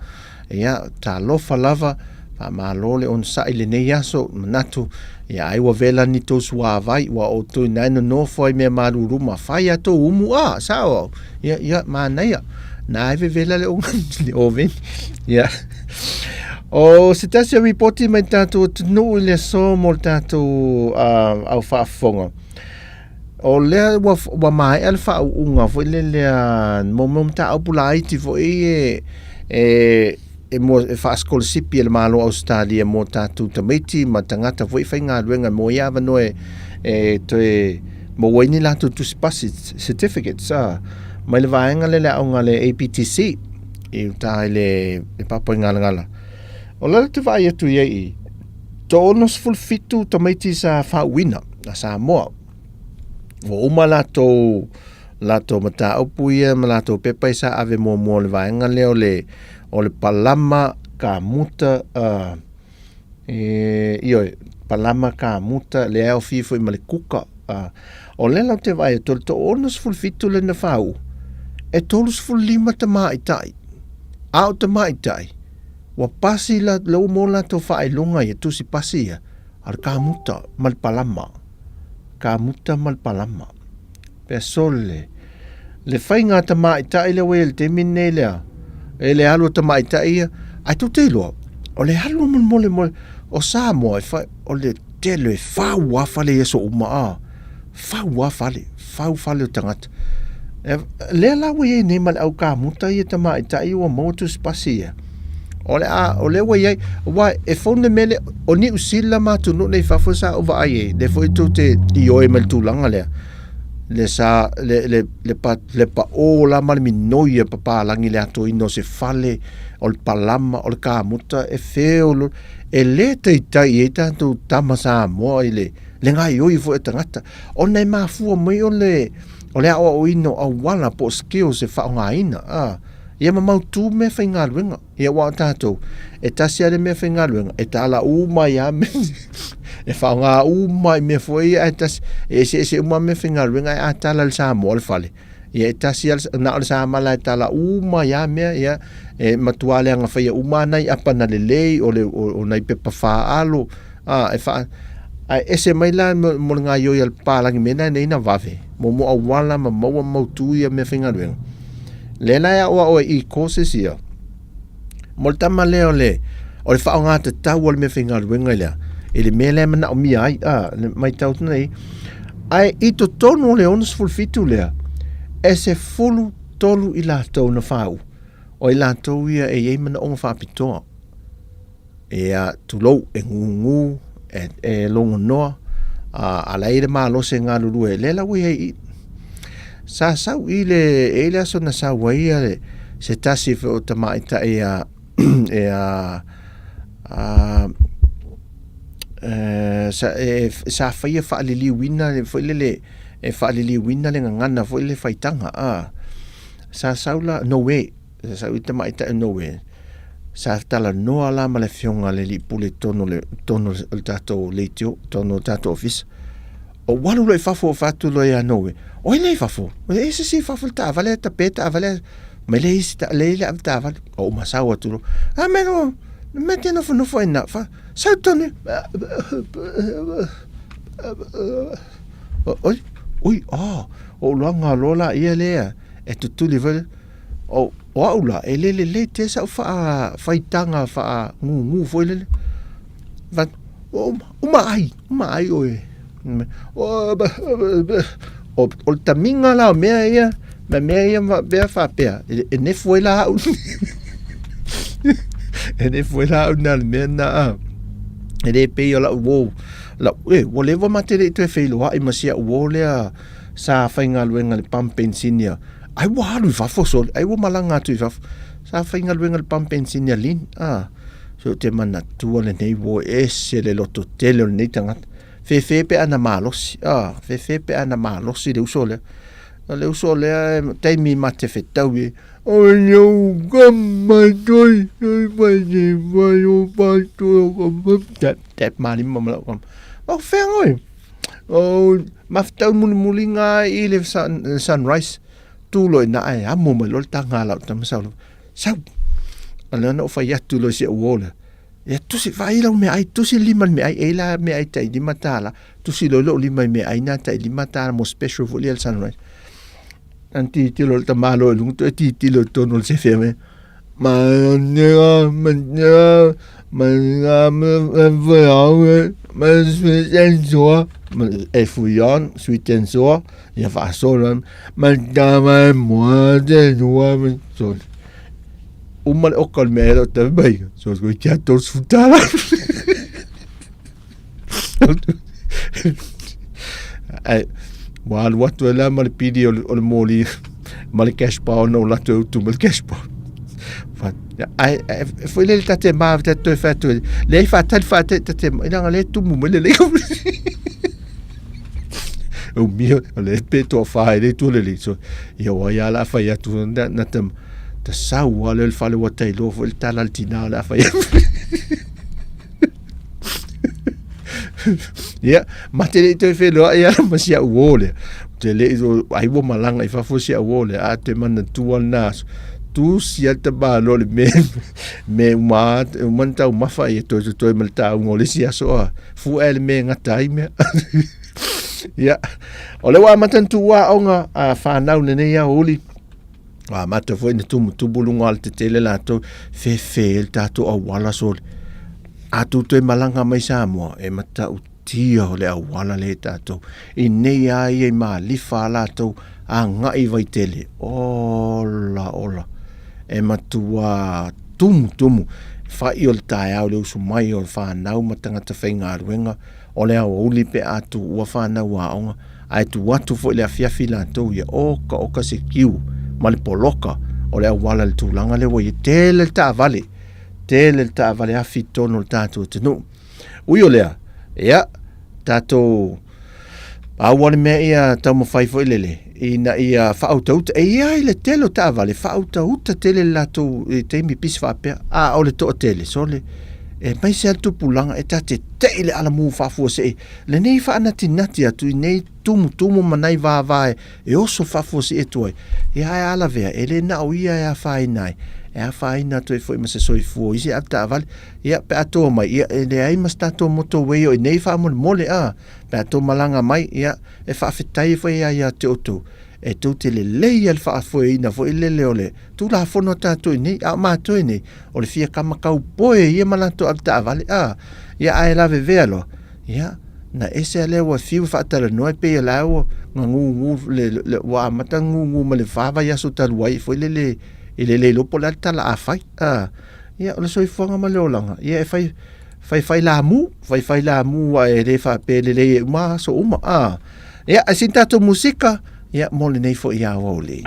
Ia, talofa lava, faamalo le onosai i lenei aso, manatu, ia ai ua vela ni tou suavai, ua outou ina e nonofo ai mea malulu ma fai a tou umu, a, sao au, ia, ia, manaia, na ai vevela le onga, le oveni, ia. O se tasi o ripoti mai tatou atunuu i le aso mo le tatou uh, au faafofoga. O lea ua, ua maea le faauuga foi lelea mo mo mataupu laiti foi e, e, e, mo, e faasikolasipi e le Malo o Ausetalia mo tatou tamaiti ma tagata foi faigaluega mo ia avanoa e, e toe maua ai ni latou tusi pasi, certificates, a, mai le vaega lea le aoga a le APTC i uta i le, le papa i Galagala. O le te vaai atu i ai i, 67 tamaiti sa faauuina a Samoa. Ua uma latou latou mataupu ia ma latou pepa i sa ave muamua o le vaega lea o le o le palama kamuta uh, e, ioe, palama kamuta le aofia foi ma le kuka. Uh, o lea lau te vaai atu, o le 67 le na faauu, e 35 tamaitai. A o tamaitai, ua pasi la, la ua maua latou faailoga ia, tusi pasi ia, a le kamuta ma le palama. Kamuta ma le palama. Pea sole. Le faiga a tamaitai lea ua i ai i le taimi lenei lea, e le alu a tamaitai ia, ae tou te iloa, o le alu mo le, mo le, o Samoa, e fai, o le tele, e fau lava fale i aso uma, a, fau lava fale, fau fale o tagata. E, lea la ua i ai nei ma le au kamuta ia tamaitai ua maua tusi pasi ia. O le a, o lea ua i ai, aua e phone le mea lea, o Niu Sila ma atunuu nei i fafo sa ou vaai ai, lea foi tou te ioe mai le tulaga lea, le sa, le, le, le, pa, le paʻō la ma le minoi a papalagi i le atoaina o se fale, o le palama, o le kamuta, e feolo, e le taitai i ai tatou tama Samoa i le, le gaoioi foi o tagata, ona e mafua mai o le, o le aoaoina o auala po o skills e faaaogaina, a. Ia ma mautū mea faigaluega. Ia aua o tatou, e tasi lava le mea faigaluega, e tala uma ai lava mea, e faaaoga uma i mea foi ia ae tasi, e eseese uma lava mea faigaluega ae a tala i le Samoa le fale, ia e tasi lava, na o le samala e tala uma ai lava mea, ia e matua leaga faia uma lava nai apana lelei, o, le, o, o nai pepa faalo, a, e faa, ae ese mai la mo le gaoioi a le papalagi mea na nei na vave, mo mo auala ma maua mautū ia mea faigaluega. Lea la e aoao ai i courses ia, mo le tama lea o le, o le faaaogatatau o le mea faigaluega lea, i le mea lea e manaomia ai, a, le maitau atu nei, ae i totonu o le 67 lea, e 13 i latou na faauu, o i latou ia e i ai manaoga faapitoa. Ia, tulou, e gūgū, e, e logonoa, a, a la e i ai le malosi e galulue, lea la ua i ai i. Sa sau i le, e i le aso na sau ai ia le, se tasi foi o tamaitai a, e a, a, e, sa, e, sa faia faaliliuina foi lele, e faaliliuina le gagana foi le faitaga, a, sa sau la, no way, Sa sau i tamaitai o Norway, sa talanoa la ma le afioga a le alii pule i totonu o le, totonu o le tatou leitio, totonu o le tatou ofisa. Ou alu loa i fafo ou fai atu loa ia Norway, o ai lea i fafo? E leai se isi i fafo i le taavale ae tape taavale mai le isi ta, le le ave taavale. Ou masau atu loa, a mea no, mea te nofonofo ai na, fa, sau tonu. Oi, oi, ah, ou luaga loa la ia lea, e tutuli foi O, o au la, e le lelei te sa'u faa, faitaga faagūgū foi lele. Fai atu, o, uma ai, uma ai oe. O, o, o le tamiga la o mea ia, ma mea ia faapea faapea, e, e nefu ai la au. E nefu ai la au na le mea na, a. E le pei o la'u uō, la'u, e, ua leva ma te le i toe feiloa'i ma si a'u uō lea sa faigaluega i le pump penisini a Ai ua alu i fafo sole, ai ua malaga atu i fafo. Sa faigaluega i le pump penisini a Lin, a. So ou te manatua lenei uo e ese le loto tele o lenei tagata. Fefe pe ana malosi, a, fefe pe ana malosi le uso lea. O le uso lea e taimi ma te fetau e o iau ka mai toi toi mai te mai o pa toi o ka mai tap tap ma lima ma lau kama. O fea ngoi. O ma fetau muli muli ngā i le sunrise tu lo ina ai amo mai lo le tanga lau tama sau. Sau. A lea na o fai atu lo si au o lea. Ia tusi vaai lau meaai, tusi lima le meaai, e la meaai tai $5, tusi loa lou lima i meaai na tai $5 mo special foi lea le sunrise. An tilotilo le tamaloa i luga, toe tilotilo i totonu o le sefe mai. Ma nega, ma nega, ma nega, ma fai ma sweet and sour, ma e fui on, sweet and sour, ia faasolo, ma tama e moa te nua, ma sole. Uma le oka o le mea e tau mai. So ko kia $30. Ai, ua alu atu e la ma le pili o le moli ma le cash power na o latou e utu ma le cash power. Ai, e foi le tate ma te toe whai atu. Le ai whātari whātari tate ma, inanga le tumu mai le le. O mia, le pe toa whai le tu le le. So, ia wa ia la whai atu na, na te, te sau a le fale wa tei loa foi le tala le tina le a whai atu. Ia, ma te le toe wheloa ia ma si au o le. Te le ai ua malanga i fafo si au o le, a te mana tua na aso. Tu si a te malo le me, me uma, uma tau mafa ia toe toe ma le taunga o le si aso a. Fu e le me ngata ai mea. Ia, o le ua amata na tuu aoga a whanau lenei ao uli. Ua amata foi na tumutumu luga o le tetele latou, fefe le tatou auala sole. A tou toe malaga mai Samoa, e matautia o le auala lea i tatou. I nei a ia i malifa a latou agai i Vaitele. Ola, ola. E matua tumutumu. Whai o le taeao le usu mai o le whanau ma tangata faigaluega o le aoauli pe a tuua whanau aoga, ae tu atu foi le afiafi latou ia oka oka se kiu ma le poloka o le auala i le tulaga lea ua i ai. Tele le taavale, tele le taavale afi i totonu o le tatou atunuu. Ui o lea, ia, tatou aua le mea ia taumafai foi lele ina ia faautauta. E i ai le tele o taavale, faautauta tele le latou i taimi pisi faapea, a o le toatele, sole, e maise lava le tupulaga e ta te tei le alamu faafuasei lenei faanatinati atu i nei tumutumu ma nai vava e oso faafuasei atu ai. Ia ae a lavea, e le na o ia e afaina ai, e afaina atu ai foi ma se soifua o isi avetaavale. Ia, pe a toa mai, ia, e leai ma se tatou motorway o i nei faamolemole, a, pe a tou malaga mai, ia, e faafetai ai foi ia ia te outou, e tou te lelei ia le faafoeina foi lele o le Tulafono a tatou i nei, a o matou i nei, o le fia kama kaupoe ia ma latou avetaavale, a, ia, ae lavevea loa, ia, na ese a lea ua fiu e faatalanoa e pei o la ua gagūgū le, le, ua amata ona gūgū mai le fa vaiaso talu ai foi lele i le le iloa po o le a le tala a fai, a. Ia, o le soifuaga ma le olaga, ia e fai, faifai lamu, faifai lamu a e le faapea e lelei e uma aso uma, a. Ia, ae sina tatou musika, ia, mo lenei foi aoauli.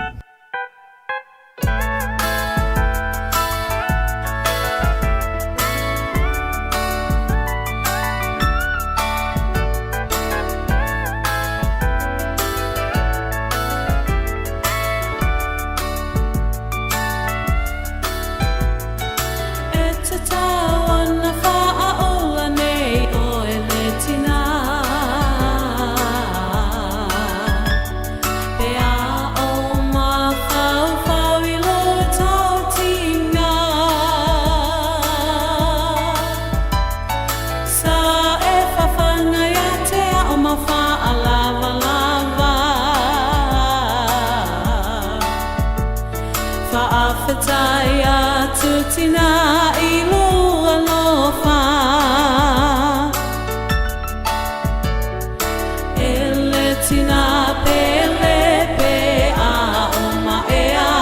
E tatau ana whaaola nei oe le tina. Pe a o mafaufau i lo tau tina. Sa e whawhangai a te ao ma whaalavalava. Whaawhetai atu tina i lo alofa. E le tina pele pe a o ma e a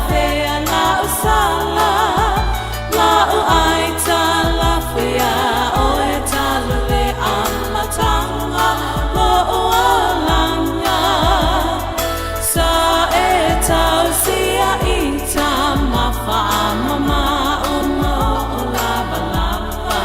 whea la u sala, la u ai ta la whea o e tala le amatanga lo u alanga. Sa e tausia i ta mawhaamama o mo o lavalava.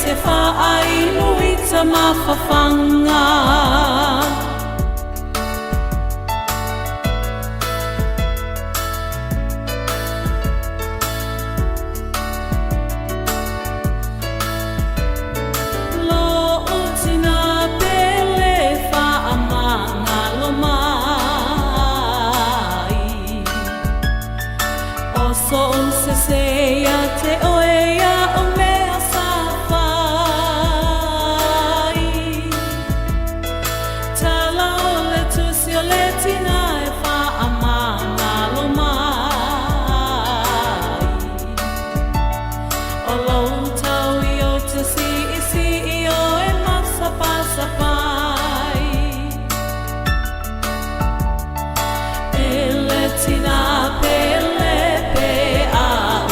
te whaainu i ta mawhawhanga. Lo'u tina pele whaamangalo mai. O so'u sese ia te oe ia o mea sa fai. Tala o le tusi o le tina e whaamangalo mai. O lou tau i o te si'isi'i o e masapasapai. E le tina pele pe a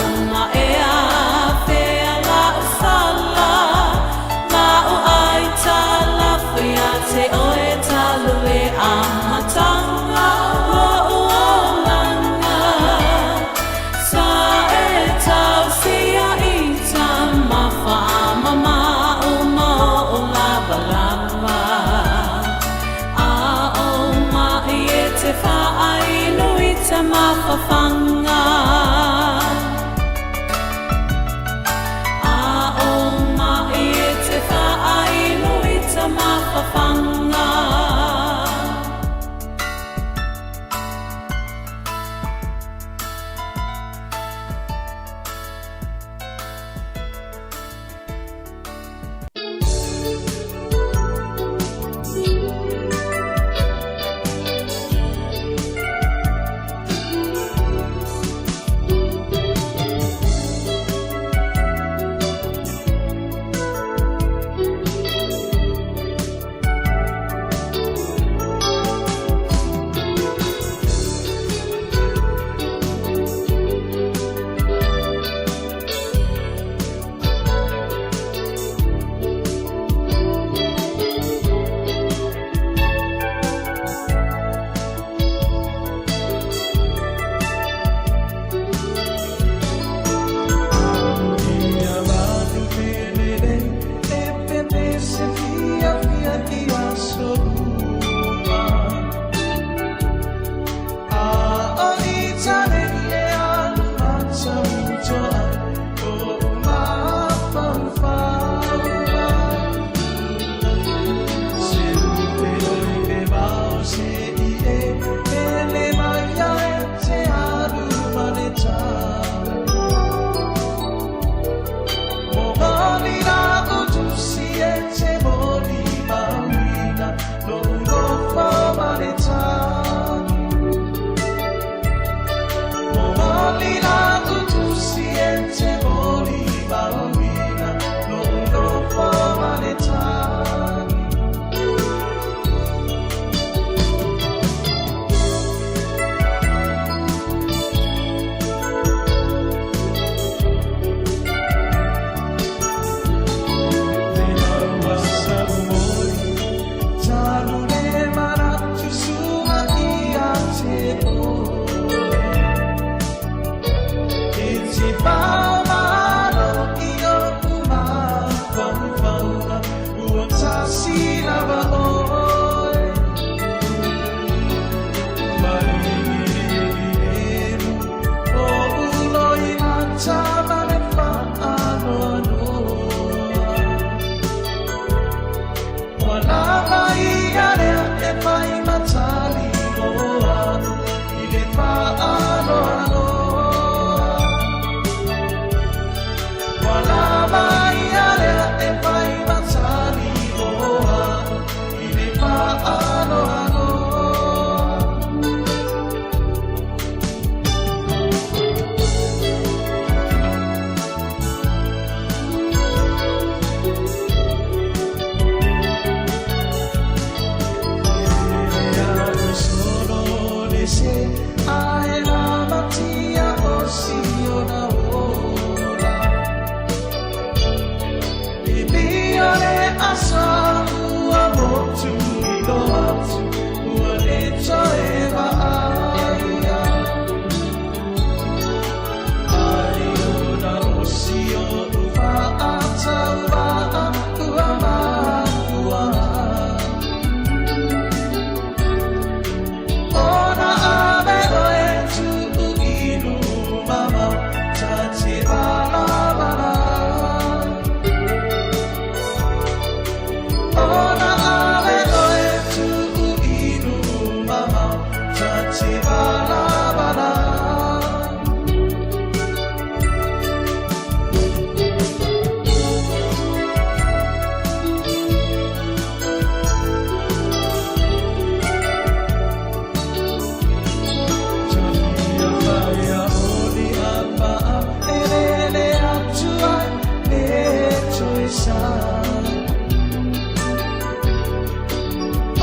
uma e afea la'u sala, la'u ai talafo ia te oe talu e amataga lo'u olaga. Sa e tausia i ta mafaamama uma o'u lavalava. A o ma'i e te whaainu i te mawhawhanga. A o ma'i e te whaainu i te mawhawhanga.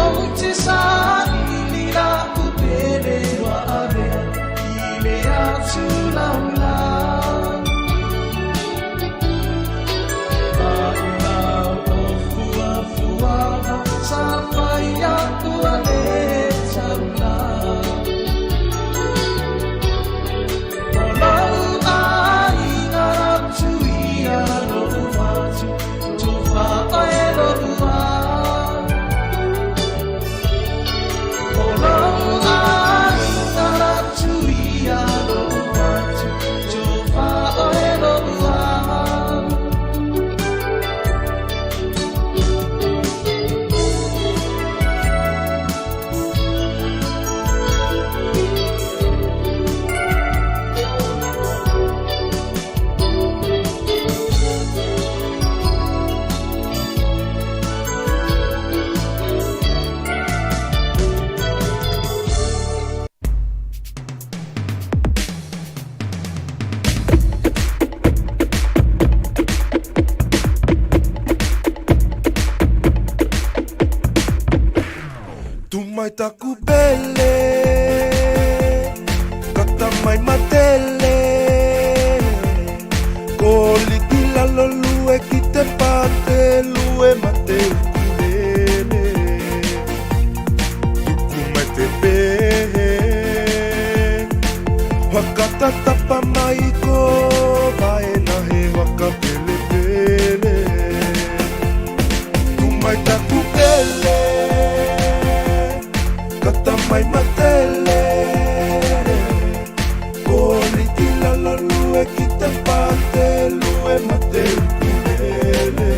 Ou te saili laʻu pele ua avea i le atu laula. Maʻumau o fuafuaga sa fai aku a le taula. O lau aiga tuia loʻu fatu, tufa oe loʻu wā. O lau aiga tuia loʻu fatu, tufa oe loʻu wā. Tu mai taku pele, kata mai matele. Ko liki lalo lue ki te pate lue mate ukulele. Tuku mai te pehe, whakatatapa mai ko vaena he waka pele pele. Tu mai taku pele, kata mai matele. Ko liki lalo lue ki te pate lue mate ukulele.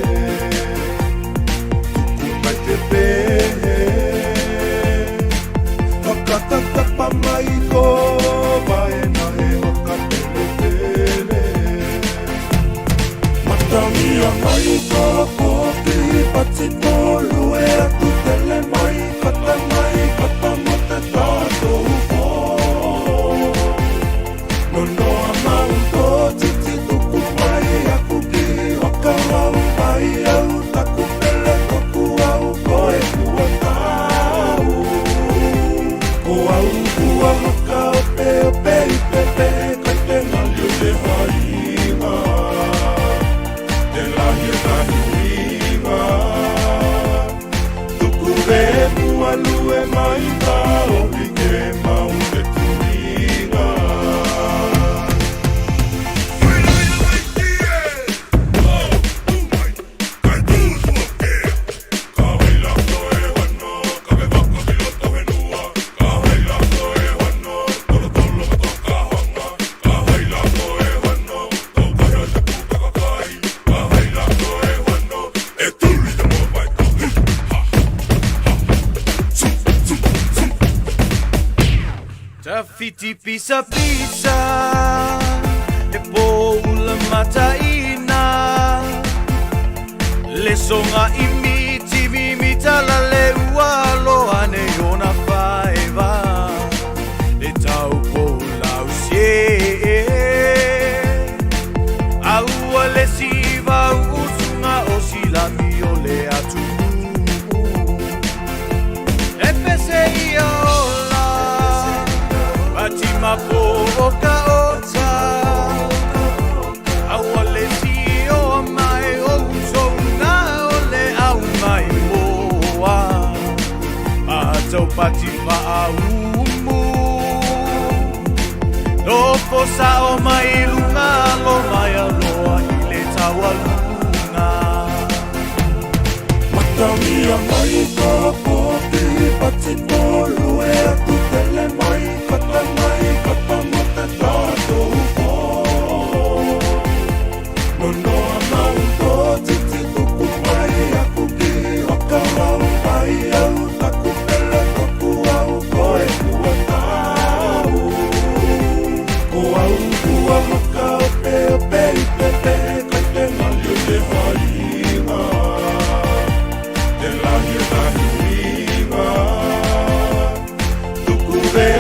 Tuku mai te pehe, whakatatapa mai ko vaena he waka pele pele. Matangia mai ko pōki pati tōlue atu tele mai kata mai kata mo te tātou pō. Nonoa mau tō titi tuku mai aku ki whakarau mai au taku pele toku au koe kua tau. Ko au kua haka ope ope i pepe kai te ngali o te whainga. Te lahi o tahi huinga. Tuku re mua lue mai tāohi ke mau te tuinga. Tawhiti pisa pisa, e pō ula mataina. Le songa i miti mimita la le ua loa nei ona faeva. Le tau po lau sie. Aua le siva usunga o silami o le atunu. E pese ia ola, Fatima po o ka ota. Aua le si o mai o usonga o le au mai moa. A tau pati whaaumu. Lofo sa o mai lunga lo mai aloa i le taualunga. Matangia mai ko pōki pati tōlue atu tele mai kata mai kata mo te tātou pō. Nonoa mau tō titi tuku mai aku ki whakarau mai au taku pele toku au koe kua tau. Ko au kua haka ope ope i pepe kai te ngali o te whainga. Te lahi o tahi huinga. Tuku re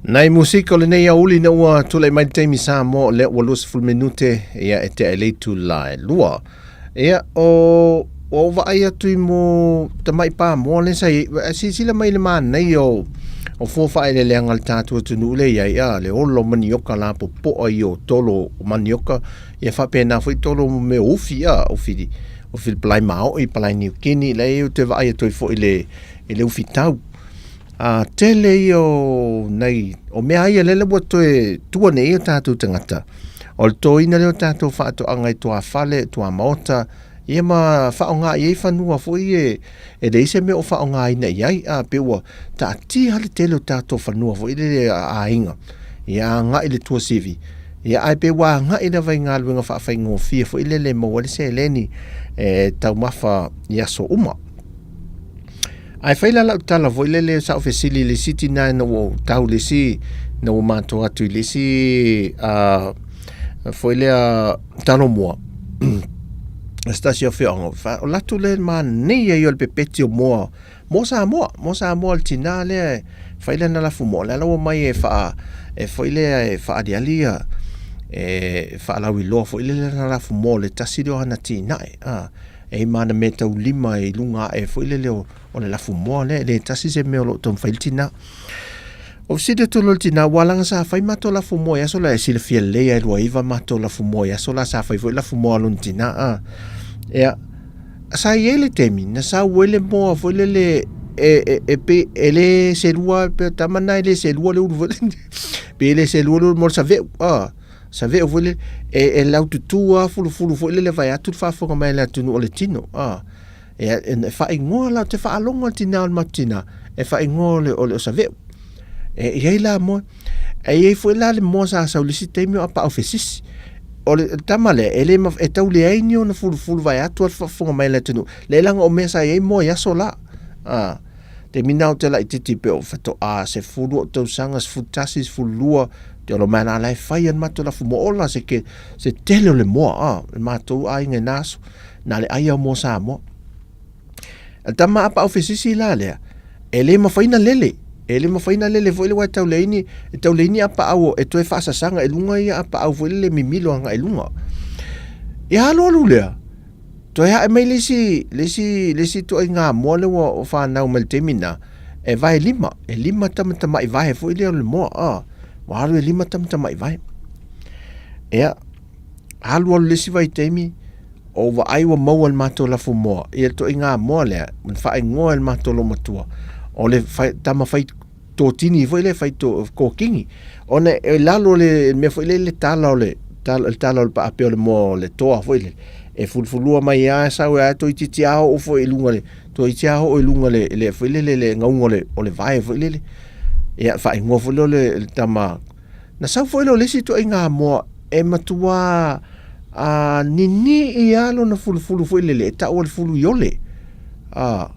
Nai musika o lenei aoauli ina ua tulai mai le taimi Samoa o lea ua 20 minute ia e tea i le itula e 2. Ia o ua ou vaai atu i mo tamai pamoa lea sa i ai, silasila mai i le manaia o o fua faaeleeleaga a le tatou atunuu lea e i ai, a, le ola o manioka lapopoa ia o tolo o manioka, ia faapena foi tolo o mea o ufi, a, ufi, ufi palai maoi, palai niukini, leai ou te vaai atu ai foi i le, i le ufi tau. A, tele ia o nai, o mea ia lele ua toe tua nei o tatou tagata. O le toina lea o tatou faatoaga i tuafale, tuamaota, ia ma faaaoga i ai fanua foi e, e leai se mea o faaaogaina i ai, a, pe ua taatia le tele o tatou fanua foi lele a aiga, ia agai i le tuasivi, ia ae pe ua agai lava i galuega faafaigofie foi lele e maua ai le seleni e taumafa i aso uma. Ae fai la lau tala foi lele sa ou fesili i le isi tina ina ua ou tau i le isi ina ua matou atu i le isi foi lea Talomua se tasi o afioaga o latou lea manaia ia o le pepeti o moa moa Samoa moa Samoa le tina lea e fai lana lafu moa lea la ua omai e faa e foi lea e faaaliali ia e faalauiloa foi lele lana lafu moa le tasi lea o ana atinae a E i ai ma ana meataulima i luga ae foi lele o, o le lafumoa lea, e le tasi se mea o lo o taumafai le tina. O fesili atu loa le tina, ua laga sa fai matou lafumoa i aso la, e silafia lelei lava e 29 matou lafumoa i aso la, sa fai foi lafumoa a lona tina, a. Ia, sa i ai le taimi na sau ai le moa foi lele e, e, e, pe, e le selua, pe tama na e le selua le ulu foi lele, pe e le selua le ulu mo le saveu, a. Saveu foi lele, e, e laututu lava fulufulu foi lele vaeatu le faafofoga mai a le atunuu o le tino. A, e, e, e faaigoa la, ou te faalogo le tina o le matou tina, e faaigoa o le, o le o Saveu. E i ai la moa, e i ai foi la le moa sa sau i le isi taimi o apaau fesisi. O le tama lea, e le e tau leai ni ona fulufulu vaeatu le faafofoga mai a le atunuu. Leai leaga o mea sa i ai moa i aso la. A, taimi na ou te laitiiti pe o faatoa 10 ou tausaga, 11, 12, te olo mai la la e fai a le matou lafu moa ola se ke se tele o le moa a le matou aiga i na aso na le ai a moa Samoa. A tama a pau fesisi la lea e le mafai na lele e le mafai na lele foi le wai tau leini e tau leini a paau e toe faasasaga i luga ia a paau foi lele mimilo agai i luga. Ia alu alu lea Toe ae mai le isi, le isi, le isi ituaiga moa lea ua fanau mai le taimi lena, e vae lima, e lima tamatamai vae foi lea o le moa, a, ua alu e lima tamatamai vae. Ia, alu alu le isi vaitaimi, o vaai ua maua e le matou lafumoa, ia le ituaiga moa lea, na faaigoa e le matou olomatua, o le fai, tama fai totini foi lea fai to, kokini ona e lalo le mea foi lea le tala o le tala, le tala o le paapea o le moa o le toa foi le e fulufulua mai a sau e a toeitiiti a oo foi i luga le toeitiiti a oo i luga le le foi lele le gauga o le o le vae foi lele ia faaigoa foi lea o le, le tama na sau foi lea o le isi ituaiga moa e matua a ninii lava lona fulufulu foi lele e tau o le fulu iole a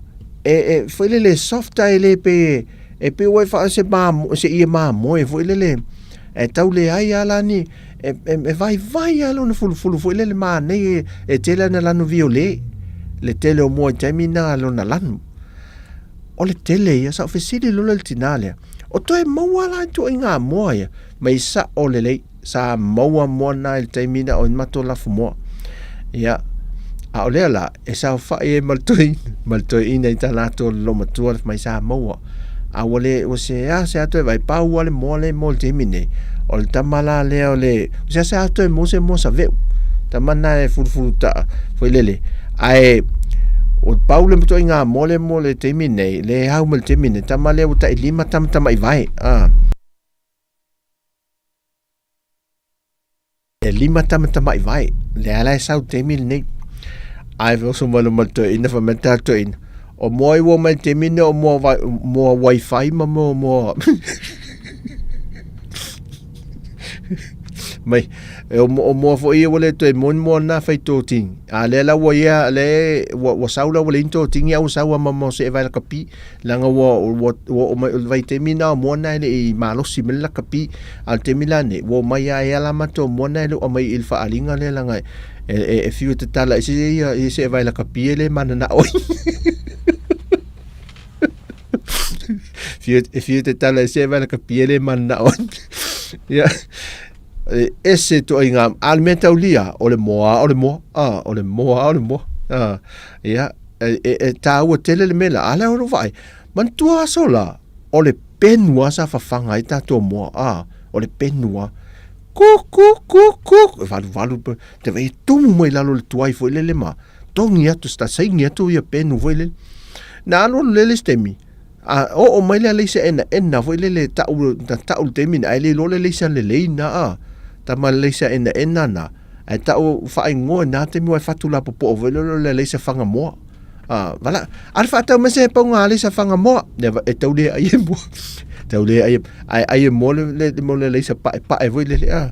e, e foi lele soft e le pe e pei ua e faa se mamo se ie mamoe foi lele e tau leai lava la ni e, e, e vaivai lava lona fulufulu foi lele manei e, e tele ana lanu viole le tele o moa i taimi na lona lanu o le tele ia sa ou fesili lola le tina lea o toe maua la ituaiga moa ia mai sao lelei sa maua moa na i le taimi na o i matou lafu moa. Ia, a o lea la, e saofai ai ma le toeaina, ma le toeaina i ta latou lolomatua mai sa maua. A ua le, ua seasea toe vaai, pau lava le moa lea e moa i le taimi nei, o le tama la lea o le, ua seasea toe maua se moa saveu. Tama lena e fulufulu taa, foi lele. Ae, o pau le ituaiga moa lea e moa i le taimi nei, lea e au mai i le taimi nei, tama lea ua tai lima tamatamai vae. A. E lima tamatamai vae, lea la e sau taimi lenei. Ae oso mai lo ma le toeaina, fai mai le tala toeaina, o moa i ua mai le taimi lenei o moa, vai, moa wifi ma moa, moa mai, e o, o moa foi ia ua le toe moa ni moa na fai totini. A lea la ua ia, le, ua, ua sau la ua leai ni totini, a ua sau a ma moa se e vai lakapi. Leaga ua, ua, ua oo mai, o le vaitaimi lena o moa na e le i malosi mai le lakapi, a o le taimi la nei, ua omai lava e ala matou moa na e le o aumai i le faaaliga lea leaga e, e, e fiu e tatala ese ia, ia se e vae lakapi e le mananao ai. Fio e fio te tala e se vai ka piele mana o. Ia e ese to inga a le mea taulia o le moa o le moa a o le moa o le moa a ia e, e, e tāua tele le mea la a le o vaai manatua aso la o le penu a sa fafaga ai tatou moa a o le penu a ku ku ku ku e valuvalu te vai e tumu mai lalo le tuai foi lele ma togi atu sta saini atu ia penu foi lele na alu alu lele se taimi a oo mai le alaisa enaena foi lele ta'u na ta'u le taimi na ae le iloa le alaisa lelei na a tama le alaisa enaena na ae ta'u faaigoa i na taimi aua e fatu lapopoa foi lele o le alaisa fagamoa a vala a le faatau mai se pauga alaisa fagamoa e tau le ai e moa tau le ai ae ai e moa le le mo le alaisa paepae foi lele a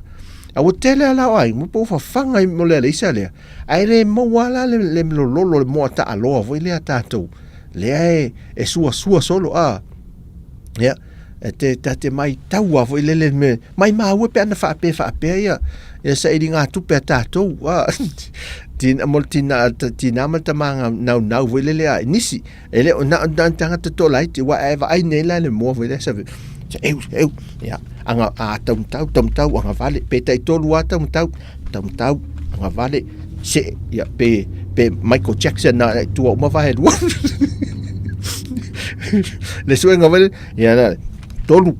a ua tele a la o aiga po ua fafaga ai mo le alaisa lea ae le maua la le le lololo le moa taaloa foi lea tatou lea e e suasua solo a ia e te ta te mai taua foi lele me mai maua pe ana faapea faapea ia ia sailiga tupe a tatou a tina mo le tina tina ma le tama naunau foi lele a nisi e le o na na tagata tolaiti ua e vaai nei la le moa foi lea sa sa eu eu ia anga a taumatau taumatau agavale pe taitolu a taumatau taumatau agavale se ia pe pe Michael Jackson na tua uma vae lua le suega foi ia na tolu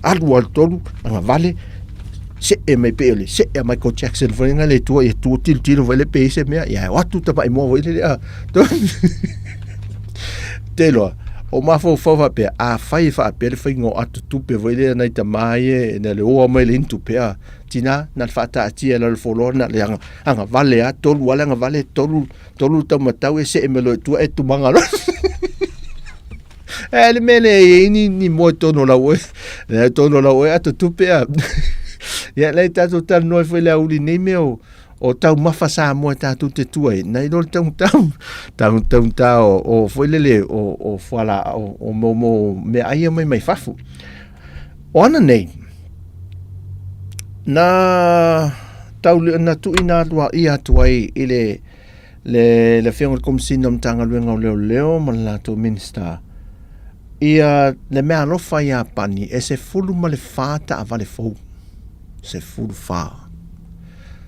alu alu tolu agavale se'e mai pei o le se'e a Michael Jackson foi nga le tua ia tua tilotilo foi le pe se mea ia o atu tama'i moa foi lele a te loa o mafaufau faapea afai e faapea le faiga o ato tupe foi lea nai tamā ia na le oa mai le inu tupe a tina na le faataatia i lalo foloa na le aga agavale a tolu a le agavale tolu tolu taumatau e se'e mai loa i tua e tumaga loa E le mea lea e i ai ni, ni moe tonu o lau oe. Le tonu o lau oe ato tupe a. Ia lei tātou talanoa ai foi le auli nei mea o, o taumafa Samoa e tātou te tua ai. Nai lo le taugata, tau, taugata o, o foi lele o, o fuala, o, o mo, mo mea ai mai mai fafo. O ana nei, na tau, na tuuina atu a ia atu ai i le, le, le Afioga i le Komesina o Matagaluega o Leoleo ma le latou Minisita, ia le meaalofa i Iapani e 14 taavale fou. 14.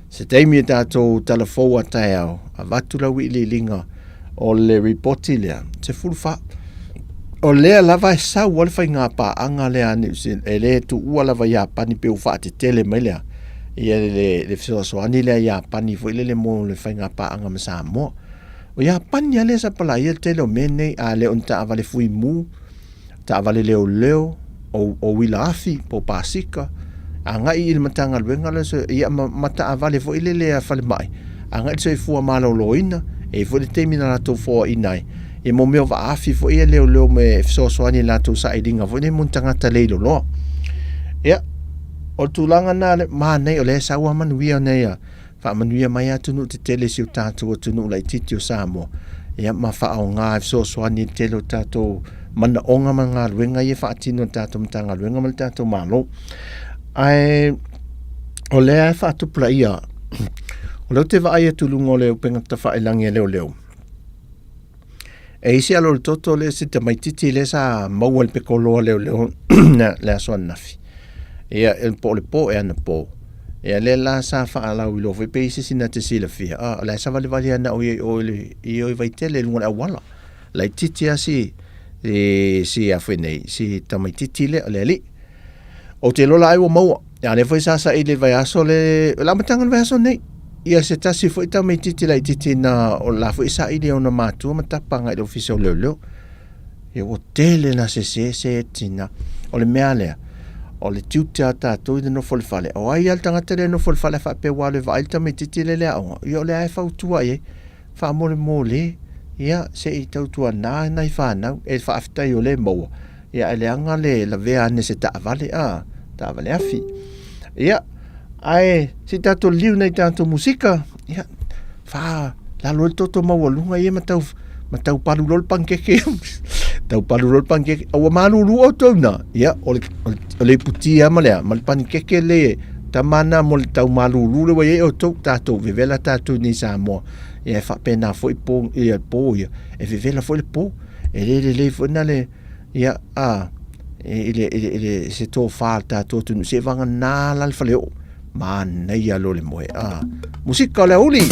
Se taimi e tatou tala fou a taeao, avatu lau iliiliga o le ripoti lea, 14. O lea lava e sau a le faiga paaga lea a New Zealand, e le tuua lava Iapani pe ua faatetele mai lea. Ia le, le fesoasoani lea Iapani foi lele mo le faiga paaga ma Samoa. O Iapani a lea sa palaia le tele o mea nei, a le o ni taavale fuimu, taavale leoleo, o, o uila afi, po o pasika, agai i le Matagaluega lea, so, ia ma, ma taavale foi lele a falemai, agai i le soifua maloloina, e i ai foi le taimi na latou foaina ai, ia mo mea o vaafi foi ia leoleo me fesoasoani i latou sailiga foi nei mo ni tagata le iloloa. Ia, o le tulaga na le manaia o lea e sau a manuia nei a faamanuia mai atunuu tetele i si o tatou atunuu laitiiti o Samoa, ia ma faaaoga e fesoasoani i le tele o tatou manaoga ma galuega ia e faatino e le tatou Matagaluega ma le tatou Malo. Ae o lea e faatupulaia, o lea ou te vaai atu i luga o le upega tafailagi a leoleo, E i ai se alo o le toto lea se tamaititi lea sa maua i le pekoloa leoleo le aso ananafi. Ia po o le po ea anapo. Ia lea la sa faalauiloa foi pe i ai se isi na te silafia, a o la e savalivali lava na o ia i o i le i o i Vaitele i luga o le auala. Laitiiti lava si si a foi nei si tamaititi lea o le alii. Ou te iloa la ai ua maua. A lea foi sa saili i le vaiaso le, o le amataga o le vaiaso nei. Ia se tasi foi tamaititi laititi na o la foi saili e ona matua ma tapa agai i le ofisa o leoleo. Ia ua tele na sese se tina. O le mea lea, o le tiute a tatou i le nofo i le fale. O ai lava le tagata lea e nofo i le fale a faapea ua alu e vaai le tamaititi lea i le aoga, ia o lea lava e fautua i ai. Faamolemole, ia se i tautuana nai fanau e faafetai o lea e maua. Ia ae leaga le lavea ane se taavale a, taavale afi. Ia, ae se i tatou liliu nei tatou musika, ia, wha, lalo ai le toto maualuga ia ma tau, ma tau palu loa le panikeke. Tau palu loa le panikeke. A ua malulu outou na, ia, o le, o le, o le iputi lava ma le a, ma le panikeke le tama na mo le tau malulu le ua i ai outou, tatou vevela tatou nei Samoa. Ia e faapena foi po, ia, po ia, e vevela foi le po. E le lelei foi na le, ia, a. i le, i le, i le se tofa a le tatou atunuu seiavagana la le faleoo manaia loa le moe a musika o le aoauli.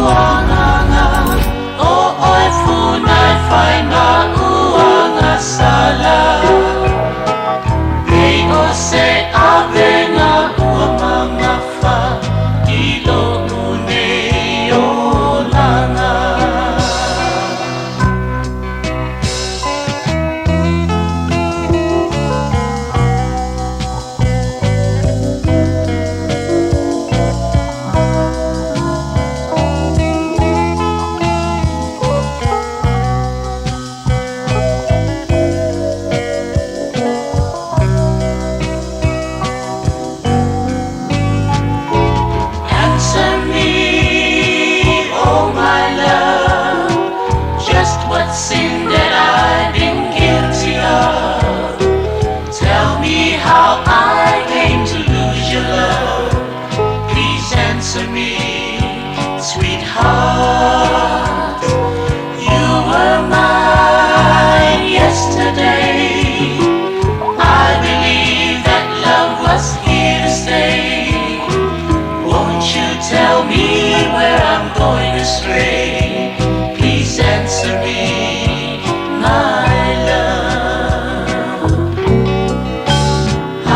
agaga O oe funa e fai ma uagasala Pei o se avega ua mamafa I lo'u nei olaga. Answer me, oh my love, just what sin that I've been guilty of. Tell me how I came to lose your love. Please answer me, sweetheart. You were mine yesterday. I believe that love was here to stay. Won't you tell me where I'm going astray? Please answer me, my love.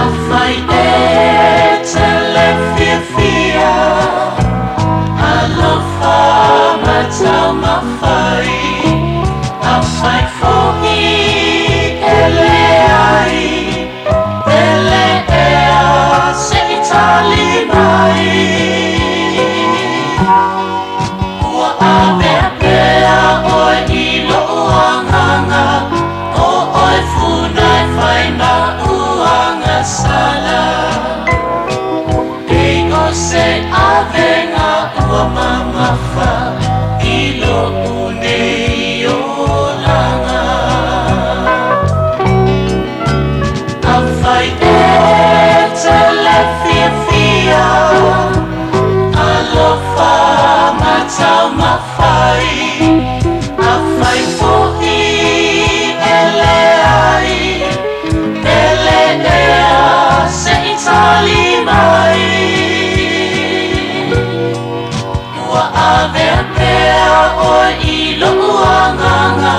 Afai e te le fiafia, alofa ma taumafai. Afai foi e leai, pele ea se i tali mai. Ua avea pea oe i lo'u agaga, O oe funa e fai ma'u agasala. Pei o se avega ua mamafa I lo'u nei olaga. Afai e te le fiafia, alofa ma taumafai. Afai foi e leai, pele ea se i tali mai. Ua avea pea oe i lo'u agaga,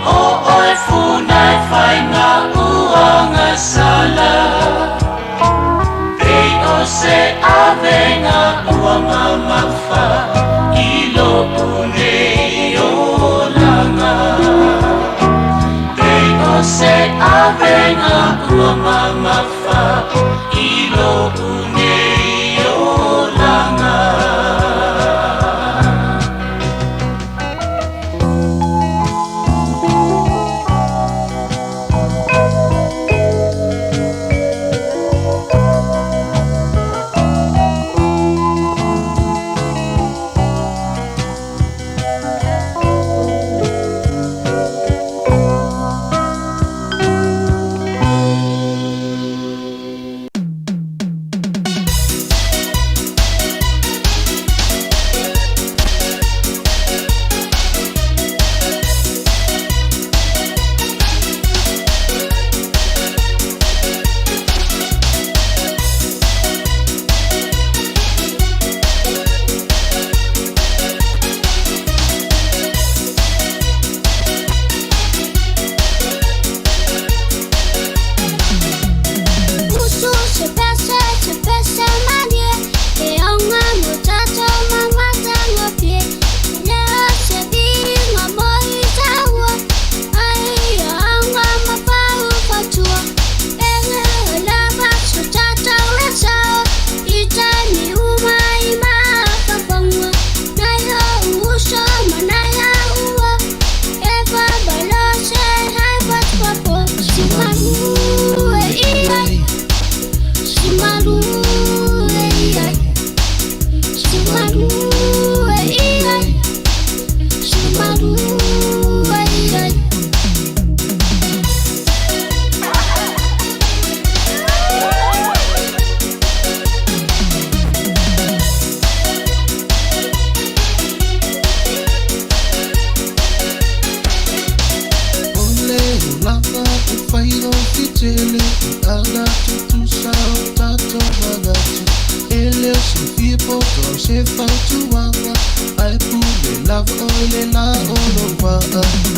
O oe funa e fai ma'u agasala. Pei o se avega ua mamafa I lo'u nei olaga. Pei o se avega ua mamafa I lo'u nei olaga. Fai o fitele ana tutusa o tatou manatu. E le o se fia poto o se fautuaga, ae pule lava oe le la o lou vaa.